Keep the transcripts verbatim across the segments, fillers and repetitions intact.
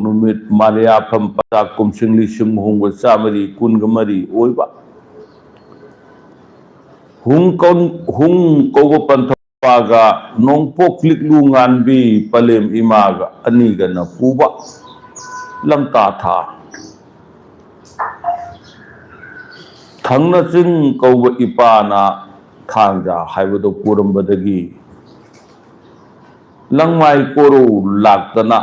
ꯅꯨꯃꯤꯠ ꯃꯥꯂꯦꯌꯥꯐꯝ ꯄꯇꯥ ꯀꯨꯝꯁꯤꯡ ꯂꯤꯁꯤꯡ ꯑꯍꯨꯝꯒ ꯆꯥꯃꯔꯤ ꯀꯨꯟꯒ ꯃꯔꯤ ꯑꯣꯏꯕ꯫ ꯍꯨꯡ ꯀꯧ-, ꯍꯨꯡ ꯀꯧꯕ ꯄꯟꯊꯧꯄꯥꯒ ꯅꯣꯡꯄꯣꯛ ꯂꯤꯛꯂꯨ ꯉꯥꯟꯕꯤ ꯄꯂꯦꯝ ꯏꯃꯥꯒ ꯑꯅꯤꯒꯅ ꯄꯨꯕ ꯂꯝꯇꯥ ꯊꯥ꯫ ꯊꯪꯅ ꯆꯤꯡ ꯀꯧꯕ ꯏꯄꯥꯅ ꯊꯥꯡꯖ ꯍꯥꯏꯕꯗꯨ ꯄꯨꯔꯝꯕꯗꯒꯤ ꯂꯪꯃꯥꯏ ꯀꯣꯔꯧ ꯂꯥꯛꯇꯅ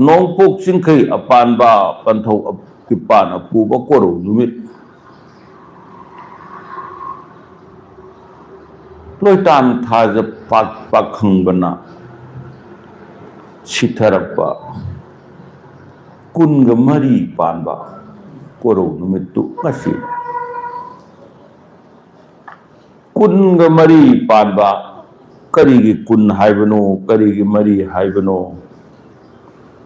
ꯅꯣꯡꯄꯣꯛ ꯆꯤꯡꯈꯩ ꯑꯄꯥꯟꯕ ꯄꯟꯊꯧ ꯏꯄꯥꯅ ꯄꯨꯕ ꯀꯣꯔꯧ ꯅꯨꯃꯤꯠ ꯂꯣꯏꯇꯥꯟ ꯊꯥꯖ ꯄꯥꯛ ꯄꯥꯛꯈꯪꯕꯅ ꯁꯤꯊꯔꯛꯄ ꯀꯨꯟꯒ ꯃꯔꯤ ꯄꯥꯟꯕ ꯀꯣꯔꯧ ꯅꯨꯃꯤꯠꯇꯨ ꯉꯁꯤꯅꯤ꯫ ꯀꯨꯟꯒ ꯃꯔꯤ ꯄꯥꯟꯕ, ꯀꯔꯤꯒꯤ ꯀꯨꯟ ꯍꯥꯏꯕꯅꯣ, ꯀꯔꯤꯒꯤ ꯃꯔꯤ ꯍꯥꯏꯕꯅꯣ?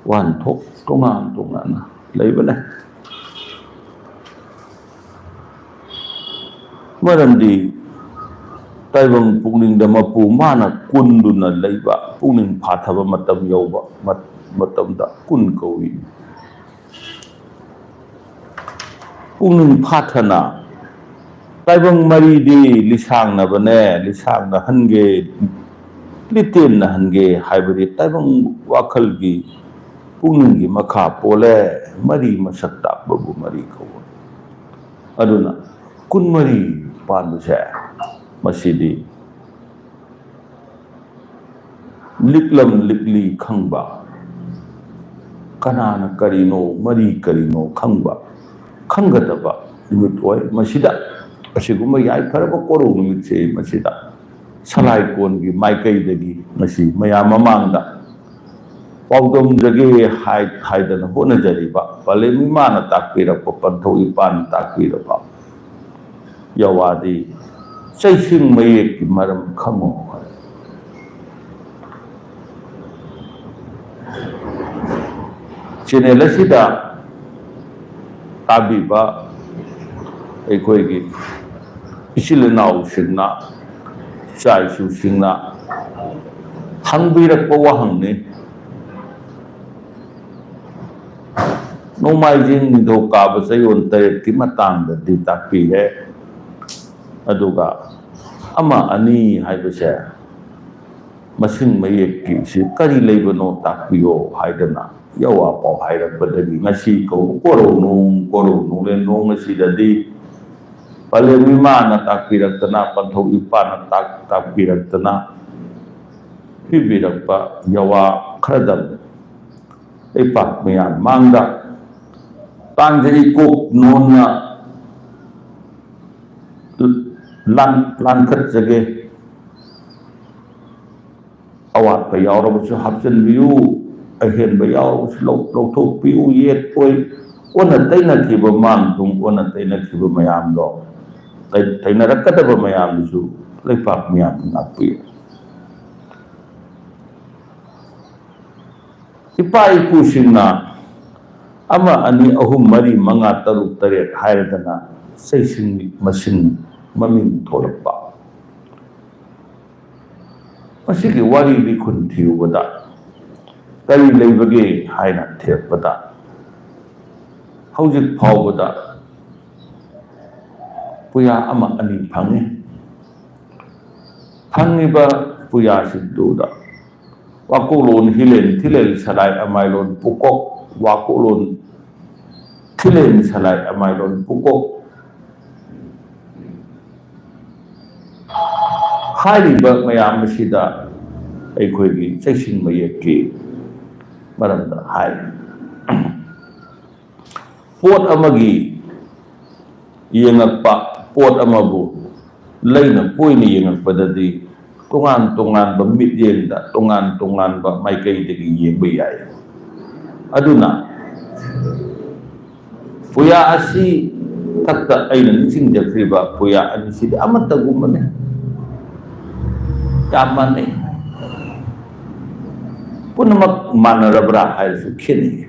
ꯋꯥꯍꯟꯊꯣꯛ ꯇꯣꯉꯥꯟ ꯇꯣꯉꯥꯟꯅ ꯂꯩꯕꯅꯦ꯫ ꯃꯔꯝꯗꯤ ꯇꯥꯏꯕꯪ ꯄꯨꯛꯅꯤꯡꯗ ꯃꯄꯨ ꯃꯥꯅ ꯀꯨꯟꯗꯨꯅ ꯂꯩꯕ, ꯄꯨꯛꯅꯤꯡ ꯐꯥꯊꯕ ꯃꯇꯝ ꯌꯧꯕ ꯃꯠ-, ꯃꯇꯝꯗ ꯀꯨꯟ ꯀꯧꯏ꯫ ꯄꯨꯛꯅꯤꯡ ꯐꯥꯊꯅ ꯇꯥꯏꯕꯪ ꯃꯔꯤꯗꯤ ꯂꯤꯁꯥꯡꯅꯕꯅꯦ, ꯂꯤꯁꯥꯡꯅꯍꯟꯒꯦ, ꯂꯤꯇꯦꯟꯅꯍꯟꯒꯦ ꯍꯥꯏꯕꯗꯤ ꯇꯥꯏꯕꯪ ꯋꯥꯈꯜꯒꯤ ꯄꯨꯛꯅꯤꯡꯒꯤ ꯃꯈꯥ ꯄꯣꯜꯂꯦ꯫ ꯃꯔꯤ ꯃꯁꯛ ꯇꯥꯛꯄꯕꯨ ꯃꯔꯤ ꯀꯧꯕ꯫ ꯑꯗꯨꯅ ꯀꯨꯟꯃꯔꯤ ꯄꯥꯟꯕꯁꯦ ꯃꯁꯤꯗꯤ ꯂꯤꯛꯂꯝ ꯂꯤꯛꯂꯤ ꯈꯪꯕ, ꯀꯅꯥꯅ ꯀꯔꯤꯅꯣ, ꯃꯔꯤ ꯀꯔꯤꯅꯣ ꯈꯪꯕ, ꯈꯪꯒꯗꯕ ꯅꯨꯃꯤꯠ ꯑꯣꯏ꯫ ꯃꯁꯤꯗ ꯑꯁꯤꯒꯨꯝꯕ ꯌꯥꯏꯐꯔꯕ ꯀꯣꯔꯧ ꯅꯨꯃꯤꯠꯁꯦ ꯃꯁꯤꯗ ꯁꯂꯥꯏꯀꯣꯟꯒꯤ ꯃꯥꯏꯀꯩꯗꯒꯤ ꯉꯁꯤ ꯃꯌꯥꯝ ꯃꯃꯥꯡꯗ ꯄꯥꯎꯗꯝꯖꯒꯦ ꯍꯥꯏ-, ꯍꯥꯏꯗꯅ ꯍꯣꯠꯅꯖꯔꯤꯕ ꯄꯂꯦꯝ ꯏꯃꯥꯅ ꯇꯥꯛꯄꯤꯔꯛꯄ, ꯄꯟꯊꯧ ꯏꯄꯥꯅ ꯇꯥꯛꯄꯤꯔꯛꯄ ꯌꯥꯋꯥꯗꯤ ꯆꯩꯁꯤꯡ ꯃꯌꯦꯛꯀꯤ ꯃꯔꯝ ꯈꯪꯉꯨ꯫ ꯆꯦꯅꯦꯜ ꯑꯁꯤꯗ ꯇꯥꯕꯤꯕ ꯑꯩꯈꯣꯏꯒꯤ ꯏꯆꯤꯜ ꯏꯅꯥꯎꯁꯤꯡꯅ, ꯏꯆꯥ ꯏꯁꯨꯁꯤꯡꯅ ꯍꯪꯕꯤꯔꯛꯄ ꯋꯥꯍꯪꯅꯤ꯫ ꯅꯣꯡꯃꯥꯏꯖꯤꯡ ꯅꯤꯡꯊꯧꯀꯥꯕ ꯆꯌꯣꯜ ꯇꯔꯦꯠꯀꯤ ꯃꯇꯥꯡꯗꯗꯤ ꯇꯥꯛꯄꯤꯔꯦ꯫ ꯑꯗꯨꯒ ꯑꯃ ꯑꯅꯤ ꯍꯥꯏꯕꯁꯦ, ꯃꯁꯤꯡ ꯃꯌꯦꯛꯀꯤꯁꯤ ꯀꯔꯤ ꯂꯩꯕꯅꯣ ꯇꯥꯛꯄꯤꯌꯣ ꯍꯥꯏꯗꯅ ꯌꯋꯥ ꯄꯥꯎ ꯍꯥꯏꯔꯛꯄꯗꯒꯤ ꯉꯁꯤ ꯀꯧ-, ꯀꯣꯔꯧꯅꯨꯡ, ꯀꯣꯔꯧꯅꯨꯡꯂꯦꯟ ꯅꯣꯡ ꯑꯁꯤꯗꯗꯤ ꯄꯂꯦꯝ ꯏꯃꯥꯅ ꯇꯥꯛꯄꯤꯔꯛꯇꯅ, ꯄꯟꯊꯧ ꯏꯄꯥꯅ ꯇꯥꯛ-, ꯇꯥꯛꯄꯤꯔꯛꯇꯅ ꯄꯤꯕꯤꯔꯛꯄ ꯌꯋꯥ ꯈꯔꯗꯪ ꯂꯩꯄꯥꯛ ꯃꯌꯥꯝ ꯃꯥꯡꯗ ꯇꯥꯡꯖꯩ ꯀꯣꯛ ꯅꯣꯟꯅ ꯂꯥꯟ-, ꯂꯥꯟꯈꯠꯆꯒꯦ꯫ ꯑꯋꯥꯠꯄ ꯌꯥꯎꯔꯕꯁꯨ ꯍꯥꯞꯆꯤꯟꯕꯤꯌꯨ, ꯑꯍꯦꯟꯕ ꯌꯥꯎꯔꯕꯁꯨ ꯂꯧ-, ꯂꯧꯊꯣꯛꯄꯤꯌꯨ, ꯌꯦꯠ ꯑꯣꯏ꯫ ꯑꯣꯟꯅ ꯇꯩꯅꯈꯤꯕ ꯃꯥꯡ ꯇꯨꯡ ꯑꯣꯟꯅ ꯇꯩꯅꯈꯤꯕ ꯃꯌꯥꯝꯗꯣ, ꯇꯩ-, ꯇꯩꯅꯔꯛꯀꯗꯕ ꯃꯌꯥꯝꯗꯨꯁꯨ ꯂꯩꯄꯥꯛ ꯃꯤꯌꯥꯝꯅ ꯉꯥꯛꯄꯤꯌꯨ꯫ ꯏꯄꯥ ꯏꯄꯨꯁꯤꯡꯅ ꯑꯃ, ꯑꯅꯤ, ꯑꯍꯨꯝ, ꯃꯔꯤ, ꯃꯉꯥ, ꯇꯔꯨꯛ, ꯇꯔꯦꯠ ꯍꯥꯏꯔꯗꯅ ꯆꯩꯁꯤꯡ ꯃꯁꯤꯡ ꯃꯃꯤꯡ ꯊꯣꯂꯛꯄ꯫ ꯃꯁꯤꯒꯤ ꯋꯥꯔꯤ ꯂꯤꯈꯨꯟ ꯊꯤꯔꯨꯕꯗ ꯀꯔꯤ ꯂꯩꯕꯒꯦ ꯍꯥꯏꯅ ꯊꯤꯔꯛꯄꯗ, ꯍꯧꯖꯤꯛ ꯐꯥꯎꯕꯗ ꯄꯨꯌꯥ ꯑꯃ ꯑꯅꯤ ꯐꯪꯉꯤ꯫ ꯐꯪꯉꯤꯕ ꯄꯨꯌꯥꯁꯤꯡꯗꯨꯗ ꯋꯥꯀꯣꯛꯂꯣꯟ ꯍꯤꯂꯦꯟ ꯊꯤꯂꯦꯟ ꯁꯂꯥꯏ ꯑꯃꯥꯏꯂꯣꯟ ꯄꯨꯀꯣꯛ, ꯋꯥꯀꯣꯛꯂꯣꯟ ꯊꯤꯂꯦꯟ ꯁꯂꯥꯏ ꯑꯃꯥꯏꯂꯣꯟ ꯄꯨꯀꯣꯛ ꯍꯥꯏꯔꯤꯕ ꯃꯌꯥꯝ ꯑꯁꯤꯗ ꯑꯩꯈꯣꯏꯒꯤ ꯆꯩꯁꯤꯡ ꯃꯌꯦꯛꯀꯤ ꯃꯔꯝꯗ ꯍꯥꯏꯔꯤ꯫ ꯄꯣꯠ ꯑꯃꯒꯤ ꯌꯦꯡꯉꯛꯄ, ꯄꯣꯠ ꯑꯃꯕꯨ ꯂꯩꯅ ꯀꯣꯏꯅ ꯌꯦꯡꯉꯛꯄꯗꯗꯤ ꯇꯣꯉꯥꯟ ꯇꯣꯉꯥꯟꯕ ꯃꯤꯠꯌꯦꯡꯗ, ꯇꯣꯉꯥꯟ ꯇꯣꯉꯥꯟꯕ ꯃꯥꯏꯀꯩꯗꯒꯤ ꯌꯦꯡꯕ ꯌꯥꯏ꯫ ꯑꯗꯨꯅ ꯄꯨꯌꯥ ꯑꯁꯤ ꯈꯛꯇ ꯑꯩꯅ ꯅꯤꯡꯁꯤꯡꯖꯈ꯭ꯔꯤꯕ ꯄꯨꯌꯥ ꯑꯅꯤꯁꯤꯗꯤ ꯑꯃꯠꯇꯒꯨꯝꯕꯅꯤ, ꯌꯥꯝ ꯃꯥꯟꯅꯩ꯫ ꯄꯨꯝꯅꯃꯛ ꯃꯥꯟꯅꯔꯕ꯭ꯔꯥ ꯍꯥꯏꯔꯁꯨ ꯈꯦꯠꯅꯩ꯫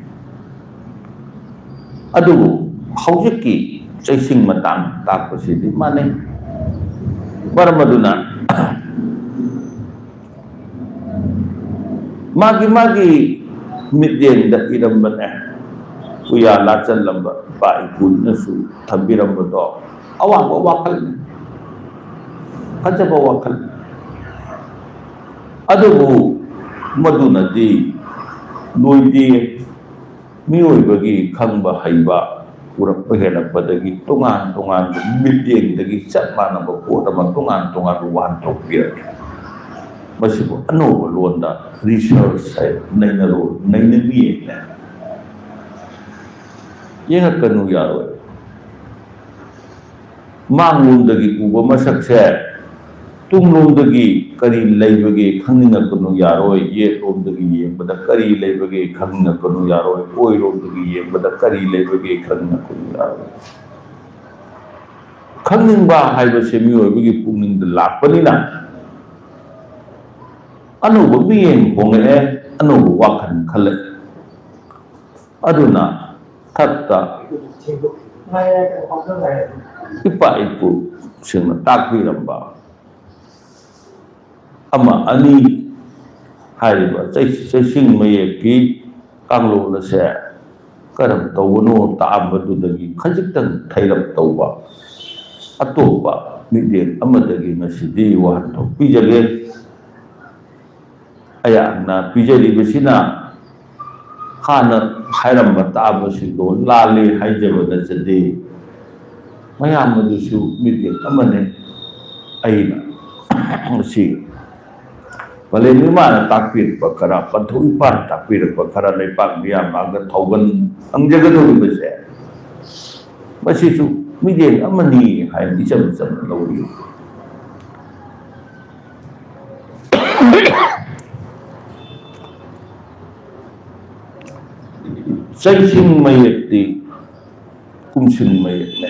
ꯑꯗꯨꯕꯨ ꯍꯧꯖꯤꯛꯀꯤ ꯆꯩꯁꯤꯡ ꯃꯇꯥꯡ ꯇꯥꯛꯄꯁꯤꯗꯤ ꯃꯥꯟꯅꯩ꯫ ꯃꯔꯝ ꯑꯗꯨꯅ ꯃꯥꯒꯤ ꯃꯥꯒꯤ ꯃꯤꯠꯌꯦꯡꯗ ꯏꯔꯝꯕꯅꯦ꯫ ꯄꯨꯌꯥ ꯂꯥꯆꯜꯂꯝꯕ ꯏꯄꯥ ꯏꯄꯨꯅꯁꯨ ꯊꯝꯕꯤꯔꯝꯕꯗꯣ ꯑꯋꯥꯡꯕ ꯋꯥꯈꯜꯅꯤ, ꯐꯖꯕ ꯋꯥꯈꯜꯅꯤ꯫ ꯑꯗꯨꯕꯨ ꯃꯗꯨꯅꯗꯤ ꯂꯣꯏꯗꯦ꯫ ꯃꯤꯑꯣꯏꯕꯒꯤ ꯈꯪꯕ ꯍꯩꯕ ꯎꯔꯛꯄ ꯍꯦꯜꯂꯛꯄꯗꯒꯤ ꯇꯣꯉꯥꯟ ꯇꯣꯉꯥꯟꯕ ꯃꯤꯠꯌꯦꯡꯗꯒꯤ ꯆꯞ ꯃꯥꯟꯅꯕ ꯄꯣꯠ ꯑꯃ ꯇꯣꯉꯥꯟ ꯇꯣꯉꯥꯟꯕ ꯋꯥꯍꯟꯊꯣꯛ ꯄꯤꯔꯛꯏ꯫ ꯃꯁꯤꯕꯨ ꯑꯅꯧꯕ ꯂꯣꯟꯗ research ꯍꯥꯏ, ꯅꯩꯅꯔꯣ, ꯅꯩꯅꯕꯤ ꯍꯥꯏꯅ ꯌꯦꯡꯉꯛꯀꯅꯨ, ꯌꯥꯔꯣꯏ꯫ ꯃꯥꯡꯂꯣꯝꯗꯒꯤ ꯎꯕ ꯃꯁꯛꯁꯦ ꯇꯨꯡꯂꯣꯝꯗꯒꯤ ꯀꯔꯤ ꯂꯩꯕꯒꯦ ꯈꯪꯅꯤꯡꯉꯛꯀꯅꯨ, ꯌꯥꯔꯣꯏ꯫ ꯌꯦꯠꯂꯣꯝꯗꯒꯤ ꯌꯦꯡꯕꯗ ꯀꯔꯤ ꯂꯩꯕꯒꯦ ꯈꯪꯅꯤꯡꯉꯛꯀꯅꯨ, ꯌꯥꯔꯣꯏ꯫ ꯑꯣꯏꯔꯣꯝꯗꯒꯤ ꯌꯦꯡꯕꯗ ꯀꯔꯤ ꯂꯩꯕꯒꯦ ꯈꯪꯅꯤꯡꯉꯛꯀꯅꯨ, ꯌꯥꯔꯣꯏ꯫ ꯈꯪꯅꯤꯡꯕ ꯍꯥꯏꯕꯁꯦ ꯃꯤꯑꯣꯏꯕꯒꯤ ꯄꯨꯛꯅꯤꯡꯗ ꯂꯥꯛꯄꯅꯤꯅ ꯑꯅꯧꯕ ꯃꯤꯠꯌꯦꯡ ꯍꯣꯡꯂꯛꯑꯦ, ꯑꯅꯧꯕ ꯋꯥꯈꯜ ꯈꯜꯂꯛꯑꯦ꯫ ꯑꯗꯨꯅ ꯊꯛꯇ ꯏꯄꯥ ꯏꯄꯨꯁꯤꯡꯅ ꯇꯥꯛꯄꯤꯔꯝꯕ ꯑꯃ ꯑꯅꯤ ꯍꯥꯏꯔꯤꯕ ꯆꯩ-, ꯆꯩꯁꯤꯡ ꯃꯌꯦꯛꯀꯤ ꯀꯥꯡꯂꯣꯟ ꯑꯁꯦ ꯀꯔꯝ ꯇꯧꯕꯅꯣ ꯇꯥꯛꯑꯝꯕꯗꯨꯗꯒꯤ ꯈꯖꯤꯛꯇꯪ ꯊꯩꯔꯞ ꯇꯧꯕ ꯑꯇꯣꯞꯄ ꯃꯤꯠꯌꯦꯡ ꯑꯃꯗꯒꯤ ꯉꯁꯤꯗꯤ ꯋꯥꯍꯟꯊꯣꯛ ꯄꯤꯖꯒꯦ꯫ ꯑꯩꯍꯥꯛꯅ ꯄꯤꯖꯔꯤꯕꯁꯤꯅ ꯍꯥꯟꯅ ꯍꯥꯏꯔꯝꯕ ꯇꯥꯕꯁꯤꯡꯗꯣ ꯂꯥꯜꯂꯤ ꯍꯥꯏꯖꯕ ꯅꯠꯆꯗꯦ꯫ ꯃꯌꯥꯝ ꯑꯗꯨꯁꯨ ꯃꯤꯠꯌꯦꯡ ꯑꯃꯅꯤ꯫ ꯑꯩꯅ ꯃꯁꯤ ꯄꯂꯦꯝ ꯏꯃꯥꯅ ꯇꯥꯛꯄꯤꯔꯛꯄ ꯈꯔ, ꯄꯟꯊꯧ ꯏꯄꯥꯅ ꯇꯥꯛꯄꯤꯔꯛꯄ ꯈꯔ, ꯂꯩꯄꯥꯛ ꯃꯤꯌꯥꯝ ꯃꯥꯡꯗ ꯊꯧꯒꯜ ꯐꯪꯖꯒꯗꯧꯔꯤꯕꯁꯦ, ꯃꯁꯤꯁꯨ ꯃꯤꯠꯌꯦꯡ ꯑꯃꯅꯤ ꯍꯥꯏꯅ ꯏꯆꯝ ꯆꯝꯅ ꯂꯧꯕꯤꯌꯨ꯫ ꯆꯩꯁꯤꯡ ꯃꯌꯦꯛꯇꯤ ꯀꯨꯝꯁꯤꯡ ꯃꯌꯦꯛꯅꯦ꯫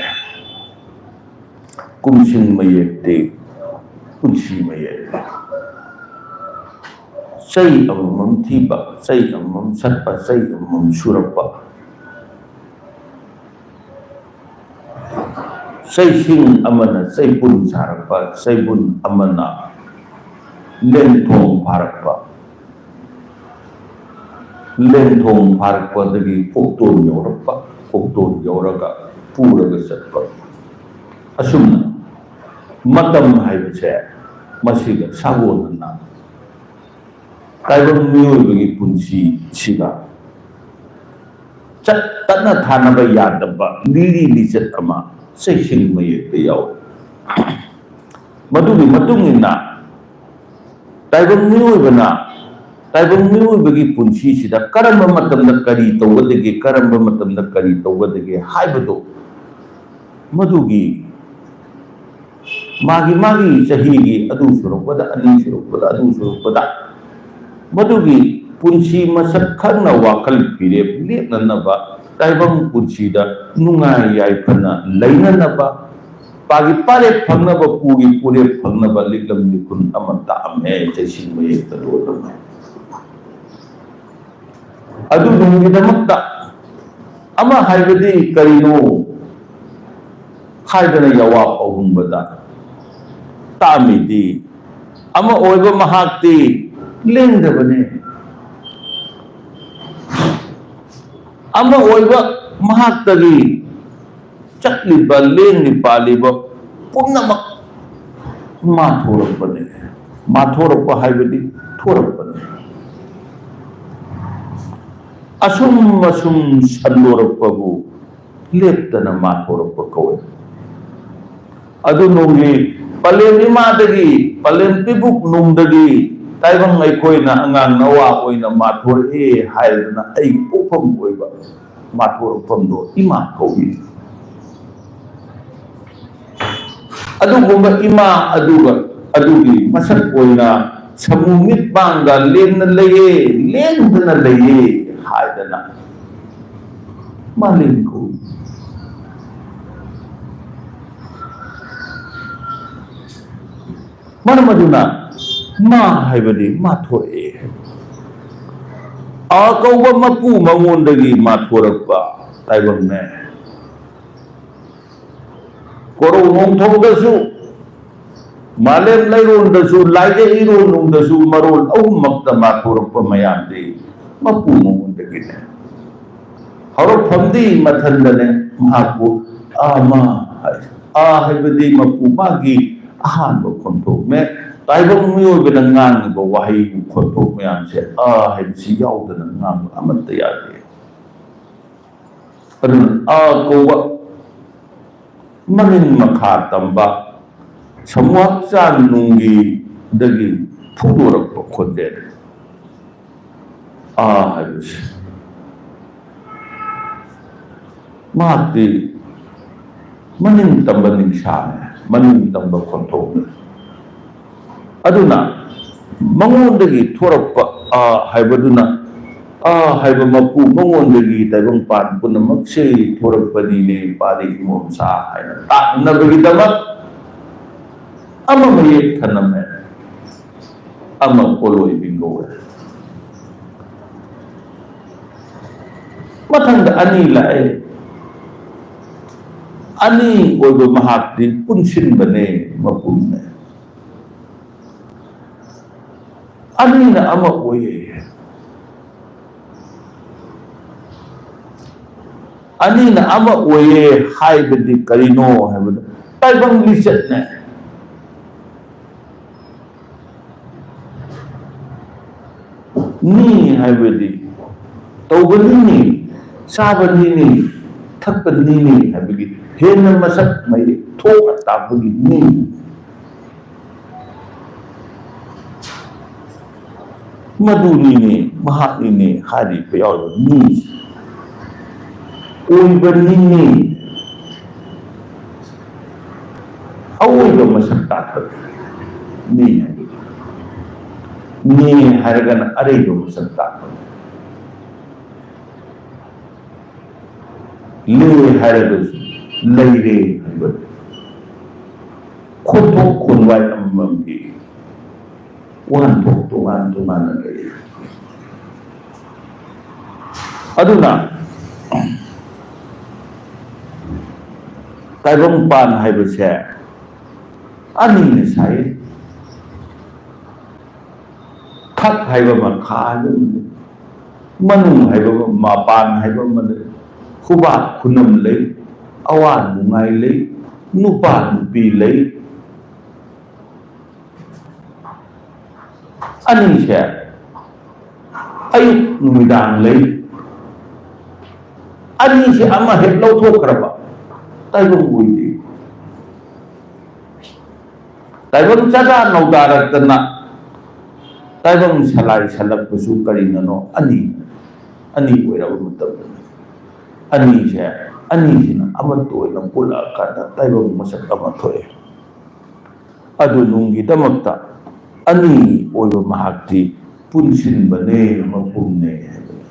ꯀꯨꯝꯁꯤꯡ ꯃꯌꯦꯛꯇꯤ ꯄꯨꯟꯁꯤ ꯃꯌꯦꯛꯅꯦ꯫ ꯆꯩ ꯑꯃꯃꯝ ꯊꯤꯕ, ꯆꯩ ꯑꯃꯃꯝ ꯁꯠꯄ, ꯆꯩ ꯑꯃꯃꯝ ꯁꯨꯔꯛꯄ꯫ ꯆꯩꯁꯤꯡ ꯑꯃꯅ ꯆꯩꯕꯨꯟ ꯁꯥꯔꯛꯄ, ꯆꯩꯕꯨꯟ ꯑꯃꯅ ꯂꯦꯟꯊꯣꯡ ꯐꯥꯔꯛꯄ꯫ ꯂꯦꯡꯊꯣꯡ ꯐꯥꯔꯛꯄꯗꯒꯤ ꯀꯣꯛꯇꯣꯟ ꯌꯧꯔꯛꯄ, ꯀꯣꯛꯇꯣꯟ ꯌꯧꯔꯒ ꯄꯨꯔꯒ ꯆꯠꯄ꯫ ꯑꯁꯨꯝꯅ ꯃꯇꯝ ꯍꯥꯏꯕꯁꯦ ꯃꯁꯤꯒ ꯁꯥꯒꯣꯟꯅꯅ ꯇꯥꯏꯕꯪ ꯃꯤꯑꯣꯏꯕꯒꯤ ꯄꯨꯟꯁꯤꯁꯤꯒ ꯆꯠ ꯇꯠꯅ ꯊꯥꯅꯕ ꯌꯥꯗꯕ ꯂꯤꯔꯤ ꯂꯤꯆꯠ ꯑꯃ ꯆꯩꯁꯤꯡ ꯃꯌꯦꯛꯇ ꯌꯥꯎꯏ꯫ ꯃꯗꯨꯒꯤ ꯃꯇꯨꯡ ꯏꯟꯅ ꯇꯥꯏꯕꯪ ꯃꯤꯑꯣꯏꯕꯅ, ꯇꯥꯏꯕꯪ ꯃꯤꯑꯣꯏꯕꯒꯤ ꯄꯨꯟꯁꯤꯁꯤꯗ ꯀꯔꯝꯕ ꯃꯇꯝꯗ ꯀꯔꯤ ꯇꯧꯒꯗꯒꯦ, ꯀꯔꯝꯕ ꯃꯇꯝꯗ ꯀꯔꯤ ꯇꯧꯒꯗꯒꯦ ꯍꯥꯏꯕꯗꯨ, ꯃꯗꯨꯒꯤ ꯃꯥꯒꯤ ꯃꯥꯒꯤ ꯆꯍꯤꯒꯤ ꯑꯗꯨ ꯁꯨꯔꯛꯄꯗ, ꯑꯅꯤ ꯁꯨꯔꯛꯄꯗ, ꯑꯗꯨ ꯁꯨꯔꯛꯄꯗ, ꯃꯗꯨꯒꯤ ꯄꯨꯟꯁꯤ ꯃꯁꯛ ꯈꯪꯅ ꯋꯥꯈꯜ ꯐꯤꯔꯦꯞ ꯂꯦꯞꯅꯅꯕ, ꯇꯥꯏꯕꯪ ꯄꯨꯟꯁꯤꯗ ꯅꯨꯡꯉꯥꯏ ꯌꯥꯏꯐꯅ ꯂꯩꯅꯅꯕ, ꯄꯥꯒꯤ ꯄꯥꯔꯦꯞ ꯐꯪꯅꯕ, ꯄꯨꯒꯤ ꯄꯨꯔꯦꯞ ꯐꯪꯅꯕ ꯂꯤꯛꯂꯝ ꯂꯤꯈꯨꯟ ꯑꯃ ꯇꯥꯛꯑꯝꯃꯦ, ꯆꯩꯁꯤꯡ ꯃꯌꯦꯛꯇ ꯂꯣꯜꯂꯝꯃꯦ꯫ ꯑꯗꯨ ꯅꯣꯡꯒꯤꯗꯃꯛꯇ ꯑꯃ ꯍꯥꯏꯕꯗꯤ ꯀꯔꯤꯅꯣ ꯍꯥꯏꯗꯅ ꯌꯥꯋꯥ ꯄꯥꯎꯍꯨꯝꯕꯗ ꯇꯥꯛꯑꯝꯃꯤꯗꯤ, ꯑꯃ ꯑꯣꯏꯕ ꯃꯍꯥꯛꯇꯤ ꯂꯦꯡꯗꯕꯅꯤ꯫ ꯑꯃ ꯑꯣꯏꯕ ꯃꯍꯥꯛꯇꯒꯤ ꯆꯠꯂꯤꯕ, ꯂꯦꯡꯂꯤ ꯄꯥꯜꯂꯤꯕ ꯄꯨꯝꯅꯃꯛ ꯃꯥꯊꯣꯔꯛꯄꯅꯤ꯫ ꯃꯥꯊꯣꯔꯛꯄ ꯍꯥꯏꯕꯗꯤ ꯊꯣꯔꯛꯄꯅꯤ꯫ ꯑꯁꯨꯝ ꯑꯁꯨꯝ ꯁꯟꯗꯣꯔꯛꯄꯕꯨ ꯂꯦꯞꯇꯅ ꯃꯥꯊꯣꯔꯛꯄ ꯀꯧꯏ꯫ ꯑꯗꯨ ꯅꯣꯡꯒꯤ ꯄꯂꯦꯝ ꯏꯃꯥꯗꯒꯤ, ꯄꯂꯦꯝ ꯄꯤꯕꯨꯛ ꯅꯨꯡꯗꯒꯤ ꯇꯥꯏꯕꯪ ꯑꯩꯈꯣꯏꯅ ꯑꯉꯥꯡ ꯅꯋꯥ ꯑꯣꯏꯅ ꯃꯥꯊꯣꯔꯛꯏ ꯍꯥꯏꯗꯅ ꯑꯩꯒꯤ ꯄꯣꯛꯐꯝ ꯑꯣꯏꯕ ꯃꯥꯊꯣꯔꯛꯐꯝꯗꯣ ꯏꯃꯥ ꯀꯧꯏ꯫ ꯑꯗꯨꯒꯨꯝꯕ ꯏꯃꯥ ꯑꯗꯨꯒ, ꯑꯗꯨꯒꯤ ꯃꯁꯛ ꯑꯣꯏꯅ ꯁꯃꯨ ꯃꯤꯠ ꯄꯥꯡꯒ ꯂꯦꯝꯅ ꯂꯩꯌꯦ, ꯂꯦꯡꯗꯅ ꯂꯩꯌꯦ ꯍꯥꯏꯗꯅ ꯃꯥꯂꯦꯝ ꯀꯧꯏ꯫ ꯃꯔꯝ ꯑꯗꯨꯅ ꯃꯥ ꯍꯥꯏꯕꯗꯤ ꯃꯥꯊꯣꯔꯛꯑꯦ꯫ ꯑ ꯀꯧꯕ ꯃꯄꯨ ꯃꯉꯣꯟꯗꯒꯤ ꯃꯥꯊꯣꯔꯛꯄ ꯇꯥꯏꯕꯪꯅꯦ꯫ ꯀꯣꯔꯧ ꯅꯣꯡꯊꯧꯗꯁꯨ, ꯃꯥꯂꯦꯝ ꯂꯩꯔꯣꯟꯗꯁꯨ, ꯂꯥꯏꯖ ꯏꯔꯣꯟꯅꯨꯡꯗꯁꯨ ꯃꯔꯣꯜ ꯑꯍꯨꯝꯃꯛꯇ ꯃꯥꯊꯣꯔꯛꯄ ꯃꯌꯥꯝꯗꯤ ꯃꯄꯨ ꯃꯉꯣꯟꯗꯒꯤꯅꯦ꯫ ꯍꯧꯔꯛꯐꯝꯗꯤ ꯃꯊꯟꯗꯅꯦ꯫ ꯃꯍꯥꯛꯄꯨ ꯑꯃ ꯍꯥꯏ꯫ ꯑ ꯍꯥꯏꯕꯗꯤ ꯃꯄꯨ ꯃꯥꯒꯤ ꯑꯍꯥꯟꯕ ꯈꯣꯟꯊꯣꯛꯅꯦ꯫ ꯇꯥꯏꯕꯪ ꯃꯤꯑꯣꯏꯕꯅ ꯉꯥꯡꯉꯤꯕ ꯋꯥꯍꯩ ꯈꯣꯟꯊꯣꯛ ꯃꯌꯥꯝꯁꯦ ꯑ ꯍꯥꯏꯕꯁꯤ ꯌꯥꯎꯗꯅ ꯉꯥꯡꯕ ꯑꯃꯠꯇ ꯌꯥꯗꯦ꯫ ꯑꯗꯨꯅ ꯑ ꯀꯧꯕ ꯃꯅꯤꯡ ꯃꯈꯥ ꯇꯝꯕ ꯁꯃꯨ ꯍꯛꯆꯥꯡ ꯅꯨꯡꯒꯤꯗꯒꯤ ꯐꯣꯡꯗꯣꯔꯛꯄ ꯈꯣꯟꯖꯦꯜ ꯑ ꯍꯥꯏꯕꯁꯤ꯫ ꯃꯍꯥꯛꯇꯤ ꯃꯅꯤꯡ ꯇꯝꯕ ꯅꯤꯡꯁꯥꯅꯦ, ꯃꯅꯤꯡ ꯇꯝꯕ ꯈꯣꯟꯊꯣꯛꯅꯦ꯫ ꯑꯗꯨꯅ ꯃꯉꯣꯟꯗꯒꯤ ꯊꯣꯔꯛꯄ ꯑ ꯍꯥꯏꯕꯗꯨꯅ, ꯑ ꯍꯥꯏꯕ ꯃꯄꯨ ꯃꯉꯣꯟꯗꯒꯤ ꯇꯥꯏꯕꯪꯄꯥꯟ ꯄꯨꯝꯅꯃꯛꯁꯦ ꯊꯣꯔꯛꯄꯅꯤꯅꯦ, ꯄꯥꯔꯤ ꯏꯃꯣꯝꯆꯥ ꯍꯥꯏꯅ ꯇꯥꯛꯅꯕꯒꯤꯗꯃꯛ ꯑꯃ ꯃꯌꯦꯛ ꯊꯅꯝꯃꯦ, ꯑꯃ ꯄꯣꯠꯂꯣꯏꯕꯤ ꯀꯧꯋꯦ꯫ ꯃꯊꯪꯗ ꯑꯅꯤ ꯂꯥꯛꯑꯦ꯫ ꯑꯅꯤ ꯑꯣꯏꯕ ꯃꯍꯥꯛꯇꯤ ꯄꯨꯟꯁꯤꯟꯕꯅꯦ, ꯃꯄꯨꯝꯅꯦ꯫ ꯑꯅꯤꯅ ꯑꯃ ꯑꯣꯏꯌꯦ꯫ ꯑꯅꯤꯅ ꯑꯃ ꯑꯣꯏꯌꯦ ꯍꯥꯏꯕꯗꯤ ꯀꯔꯤꯅꯣ ꯍꯥꯏꯕꯗ, ꯇꯥꯏꯕꯪ ꯂꯤꯆꯠꯅꯦ꯫ ꯅꯤ ꯍꯥꯏꯕꯗꯤ ꯇꯧꯕꯅꯤꯅꯤ, ꯆꯥꯕꯅꯤꯅꯤ, ꯊꯛꯄꯅꯤꯅꯤ ꯍꯥꯏꯕꯒꯤ ꯍꯦꯟꯅ ꯃꯁꯛ ꯃꯌꯦꯛ ꯊꯣꯛꯅ ꯇꯥꯛꯄꯒꯤ ꯅꯤ꯫ ꯃꯗꯨꯅꯤꯅꯦ, ꯃꯍꯥꯛꯅꯤꯅꯦ ꯍꯥꯏꯔꯤꯕ ꯌꯥꯎꯔꯤꯕ ꯃꯤ ꯑꯣꯏꯕꯅꯤꯅꯦ꯫ ꯑꯑꯣꯏꯕ ꯃꯁꯛ ꯇꯥꯛꯄꯅꯤ꯫ ꯃꯤ ꯍꯥꯏꯕꯗꯤ ꯃꯤ ꯍꯥꯏꯔꯒꯅ ꯑꯔꯩꯕ ꯃꯁꯛ ꯇꯥꯛꯄꯅꯤ꯫ ꯂꯦ ꯍꯥꯏꯔꯒꯁꯨ ꯂꯩꯔꯦ ꯍꯥꯏꯕꯅꯤ꯫ ꯈꯣꯟꯊꯣꯛ ꯈꯣꯟꯋꯥꯏ ꯑꯃꯃꯝꯒꯤ ꯋꯥꯍꯟꯊꯣꯛ ꯇꯣꯉꯥꯟ ꯇꯣꯉꯥꯟꯅ ꯂꯩ꯫ ꯑꯗꯨꯅ ꯇꯥꯏꯕꯪꯄꯥꯟ ꯍꯥꯏꯕꯁꯦ ꯑꯅꯤꯅ ꯁꯥꯏ꯫ ꯊꯛ ꯍꯥꯏꯕ ꯑꯃ, ꯈꯥ ꯍꯥꯏꯕ ꯑꯃ ꯂꯩ꯫ ꯃꯅꯨꯡ ꯍꯥꯏꯕ ꯑꯃ, ꯃꯄꯥꯟ ꯍꯥꯏꯕ ꯑꯃ ꯂꯩ, ꯈꯨꯕꯥꯛ ꯈꯨꯅꯝ ꯂꯩ, ꯑꯋꯥ ꯅꯨꯡꯉꯥꯏ ꯂꯩ, ꯅꯨꯄꯥ ꯅꯨꯄꯤ ꯂꯩ꯫ ꯑꯅꯤꯁꯦ ꯑꯌꯨꯛ ꯅꯨꯃꯤꯗꯥꯡ ꯂꯩ꯫ ꯑꯅꯤꯁꯦ ꯑꯃ ꯍꯦꯛ ꯂꯧꯊꯣꯛꯈ꯭ꯔꯕ ꯇꯥꯏꯕꯪ ꯑꯣꯏꯗꯦ꯫ ꯇꯥꯏꯕꯪ ꯆꯥꯗꯥ ꯅꯧꯗꯥꯔꯛꯇꯅ ꯇꯥꯏꯕꯪ ꯁꯂꯥꯏ ꯁꯜꯂꯛꯄꯁꯨ ꯀꯔꯤꯅꯅꯣ? ꯑꯅꯤ, ꯑꯅꯤ ꯑꯣꯏꯔꯕ ꯃꯇꯝꯗꯅꯤ꯫ ꯑꯅꯤꯁꯦ, ꯑꯅꯤꯁꯤꯅ ꯑꯃꯠꯇ ꯑꯣꯏꯅ ꯄꯨꯜꯂꯛꯑꯀꯥꯟꯗ ꯇꯥꯏꯕꯪ ꯃꯁꯛ ꯑꯃ ꯊꯣꯛꯑꯦ꯫ ꯑꯗꯨꯅꯨꯡꯒꯤꯗꯃꯛꯇ ꯑꯅꯤ ꯑꯣꯏꯕ ꯃꯍꯥꯛꯇꯤ ꯄꯨꯟꯁꯤꯟꯕꯅꯦ, ꯃꯄꯨꯝꯅꯦ ꯍꯥꯏꯕꯅꯤ꯫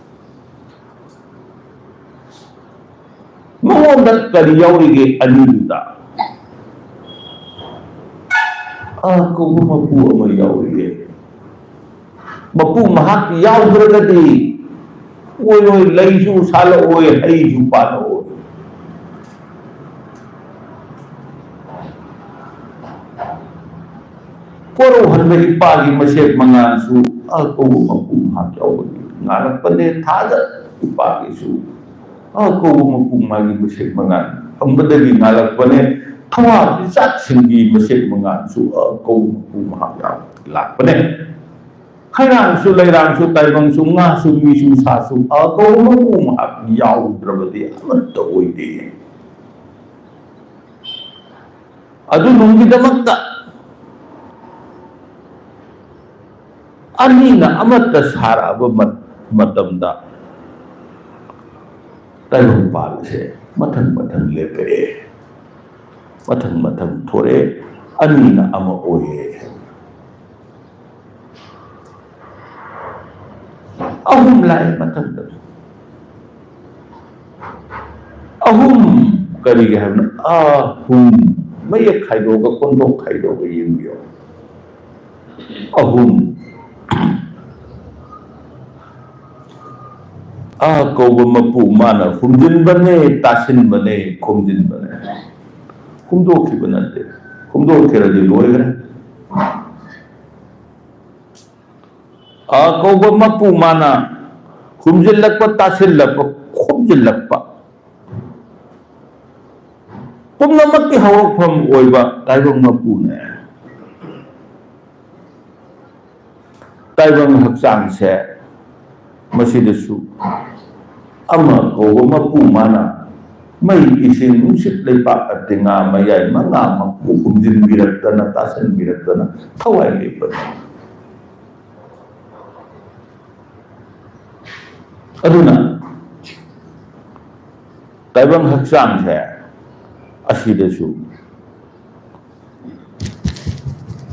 ꯃꯉꯣꯟꯗ ꯀꯔꯤ ꯌꯥꯎꯔꯤꯒꯦ? ꯑꯅꯤꯗꯨꯗ ꯑ ꯀꯧꯕ ꯃꯄꯨ ꯑꯃ ꯌꯥꯎꯔꯤꯒꯦ꯫ ꯃꯄꯨ ꯃꯍꯥꯛ ꯌꯥꯎꯗ꯭ꯔꯒꯗꯤ ꯑꯣꯏꯔꯣꯏ, ꯂꯩꯁꯨ ꯁꯥꯠꯂꯛꯑꯣꯏ, ꯍꯩꯁꯨ ꯄꯥꯜꯂꯛꯑꯣꯏ꯫ ꯀꯣꯔꯧꯍꯟꯕ ꯏꯄꯥꯒꯤ ꯃꯁꯦꯛ ꯃꯉꯥꯜꯁꯨ ꯑ ꯀꯧꯕ ꯃꯄꯨ ꯃꯍꯥꯛ ꯌꯥꯎꯕꯒꯤ ꯉꯥꯜꯂꯛꯄꯅꯦ꯫ ꯊꯥꯖ ꯏꯄꯥꯒꯤꯁꯨ ꯑ ꯀꯧꯕ ꯃꯄꯨ ꯃꯥꯒꯤ ꯃꯁꯦꯛ ꯃꯉꯥꯜ ꯐꯪꯕꯗꯒꯤ ꯉꯥꯜꯂꯛꯄꯅꯦ꯫ ꯊꯋꯥꯟꯃꯤꯆꯥꯛꯁꯤꯡꯒꯤ ꯃꯁꯦꯛ ꯃꯉꯥꯜꯁꯨ ꯑ ꯀꯧꯕ ꯃꯄꯨ ꯃꯍꯥꯛ ꯌꯥꯎꯕꯗꯒꯤ ꯂꯥꯛꯄꯅꯦ꯫ ꯈꯩꯔꯥꯡꯁꯨ ꯂꯩꯔꯥꯡꯁꯨ ꯇꯥꯏꯕꯪꯁꯨ ꯉꯥꯁꯨ ꯃꯤꯁꯨ ꯁꯥꯁꯨ ꯑ ꯀꯧꯕ ꯃꯄꯨ ꯃꯍꯥꯛ ꯌꯥꯎꯗ꯭ꯔꯕꯗꯤ ꯑꯃꯠꯇ ꯑꯣꯏꯗꯦ꯫ ꯑꯗꯨꯅꯨꯡꯒꯤꯗꯃꯛꯇ ꯑꯅꯤꯅ ꯑꯃꯠꯇ ꯁꯥꯔꯛꯑꯕ ꯃ-, ꯃꯇꯝꯗ ꯇꯥꯏꯕꯪꯄꯥꯜ ꯑꯁꯦ ꯃꯊꯪ ꯃꯊꯪ ꯂꯦꯞꯄꯛꯑꯦ, ꯃꯊꯪ ꯃꯊꯪ ꯊꯣꯔꯛꯑꯦ, ꯑꯅꯤꯅ ꯑꯃ ꯑꯣꯏꯌꯦ꯫ ꯑꯍꯨꯝ ꯂꯥꯛꯑꯦ ꯃꯊꯪꯗ꯫ ꯑꯍꯨꯝ ꯀꯔꯤꯒꯤ ꯍꯥꯏꯕꯅꯣ? ꯑꯍꯨꯝ꯫ ꯃꯌꯦꯛ ꯈꯥꯏꯗꯣꯛꯑꯒ, ꯀꯣꯟꯊꯣꯛ ꯈꯥꯏꯗꯣꯛꯑꯒ ꯌꯦꯡꯕꯤꯌꯣ꯫ ꯑꯍꯨꯝ꯫ ꯑ ꯀꯧꯕ ꯃꯄꯨ ꯃꯥꯅ ꯍꯨꯝꯖꯤꯟꯕꯅꯦ, ꯇꯥꯁꯤꯟꯕꯅꯦ, ꯈꯣꯝꯖꯤꯟꯕꯅꯦ꯫ ꯍꯨꯝꯗꯣꯛꯈꯤꯕ ꯅꯠꯇꯦ꯫ ꯍꯨꯝꯗꯣꯛꯈꯤꯔꯗꯤ ꯂꯣꯏꯈ꯭ꯔꯦ꯫ ꯑ ꯀꯧꯕ ꯃꯄꯨ ꯃꯥꯅ ꯀꯨꯝꯁꯤꯜꯂꯛꯄ, ꯇꯥꯁꯤꯜꯂꯛꯄ, ꯈꯣꯝꯖꯤꯜꯂꯛꯄ, ꯄꯨꯝꯅꯃꯛꯀꯤ ꯍꯧꯔꯛꯐꯝ ꯑꯣꯏꯕ ꯇꯥꯏꯕꯪ ꯃꯄꯨꯅꯦ꯫ ꯇꯥꯏꯕꯪ ꯍꯛꯆꯥꯡꯁꯦ ꯃꯁꯤꯗꯁꯨ ꯑꯃ ꯀꯧꯕ ꯃꯄꯨ ꯃꯥꯅ ꯃꯩ, ꯏꯁꯤꯡ, ꯅꯨꯡꯁꯤꯠ, ꯂꯩꯄꯥꯛ, ꯑꯇꯤꯉꯥ, ꯃꯌꯥꯏ ꯃꯉꯥꯃꯛꯄꯨ ꯍꯨꯝꯖꯤꯟꯕꯤꯔꯛꯇꯅ, ꯇꯥꯁꯤꯟꯕꯤꯔꯛꯇꯅ ꯊꯋꯥꯏ ꯂꯦꯞꯄꯅꯤ꯫ ꯑꯗꯨꯅ ꯇꯥꯏꯕꯪ ꯍꯛꯆꯥꯡꯁꯦ ꯑꯁꯤꯗꯁꯨ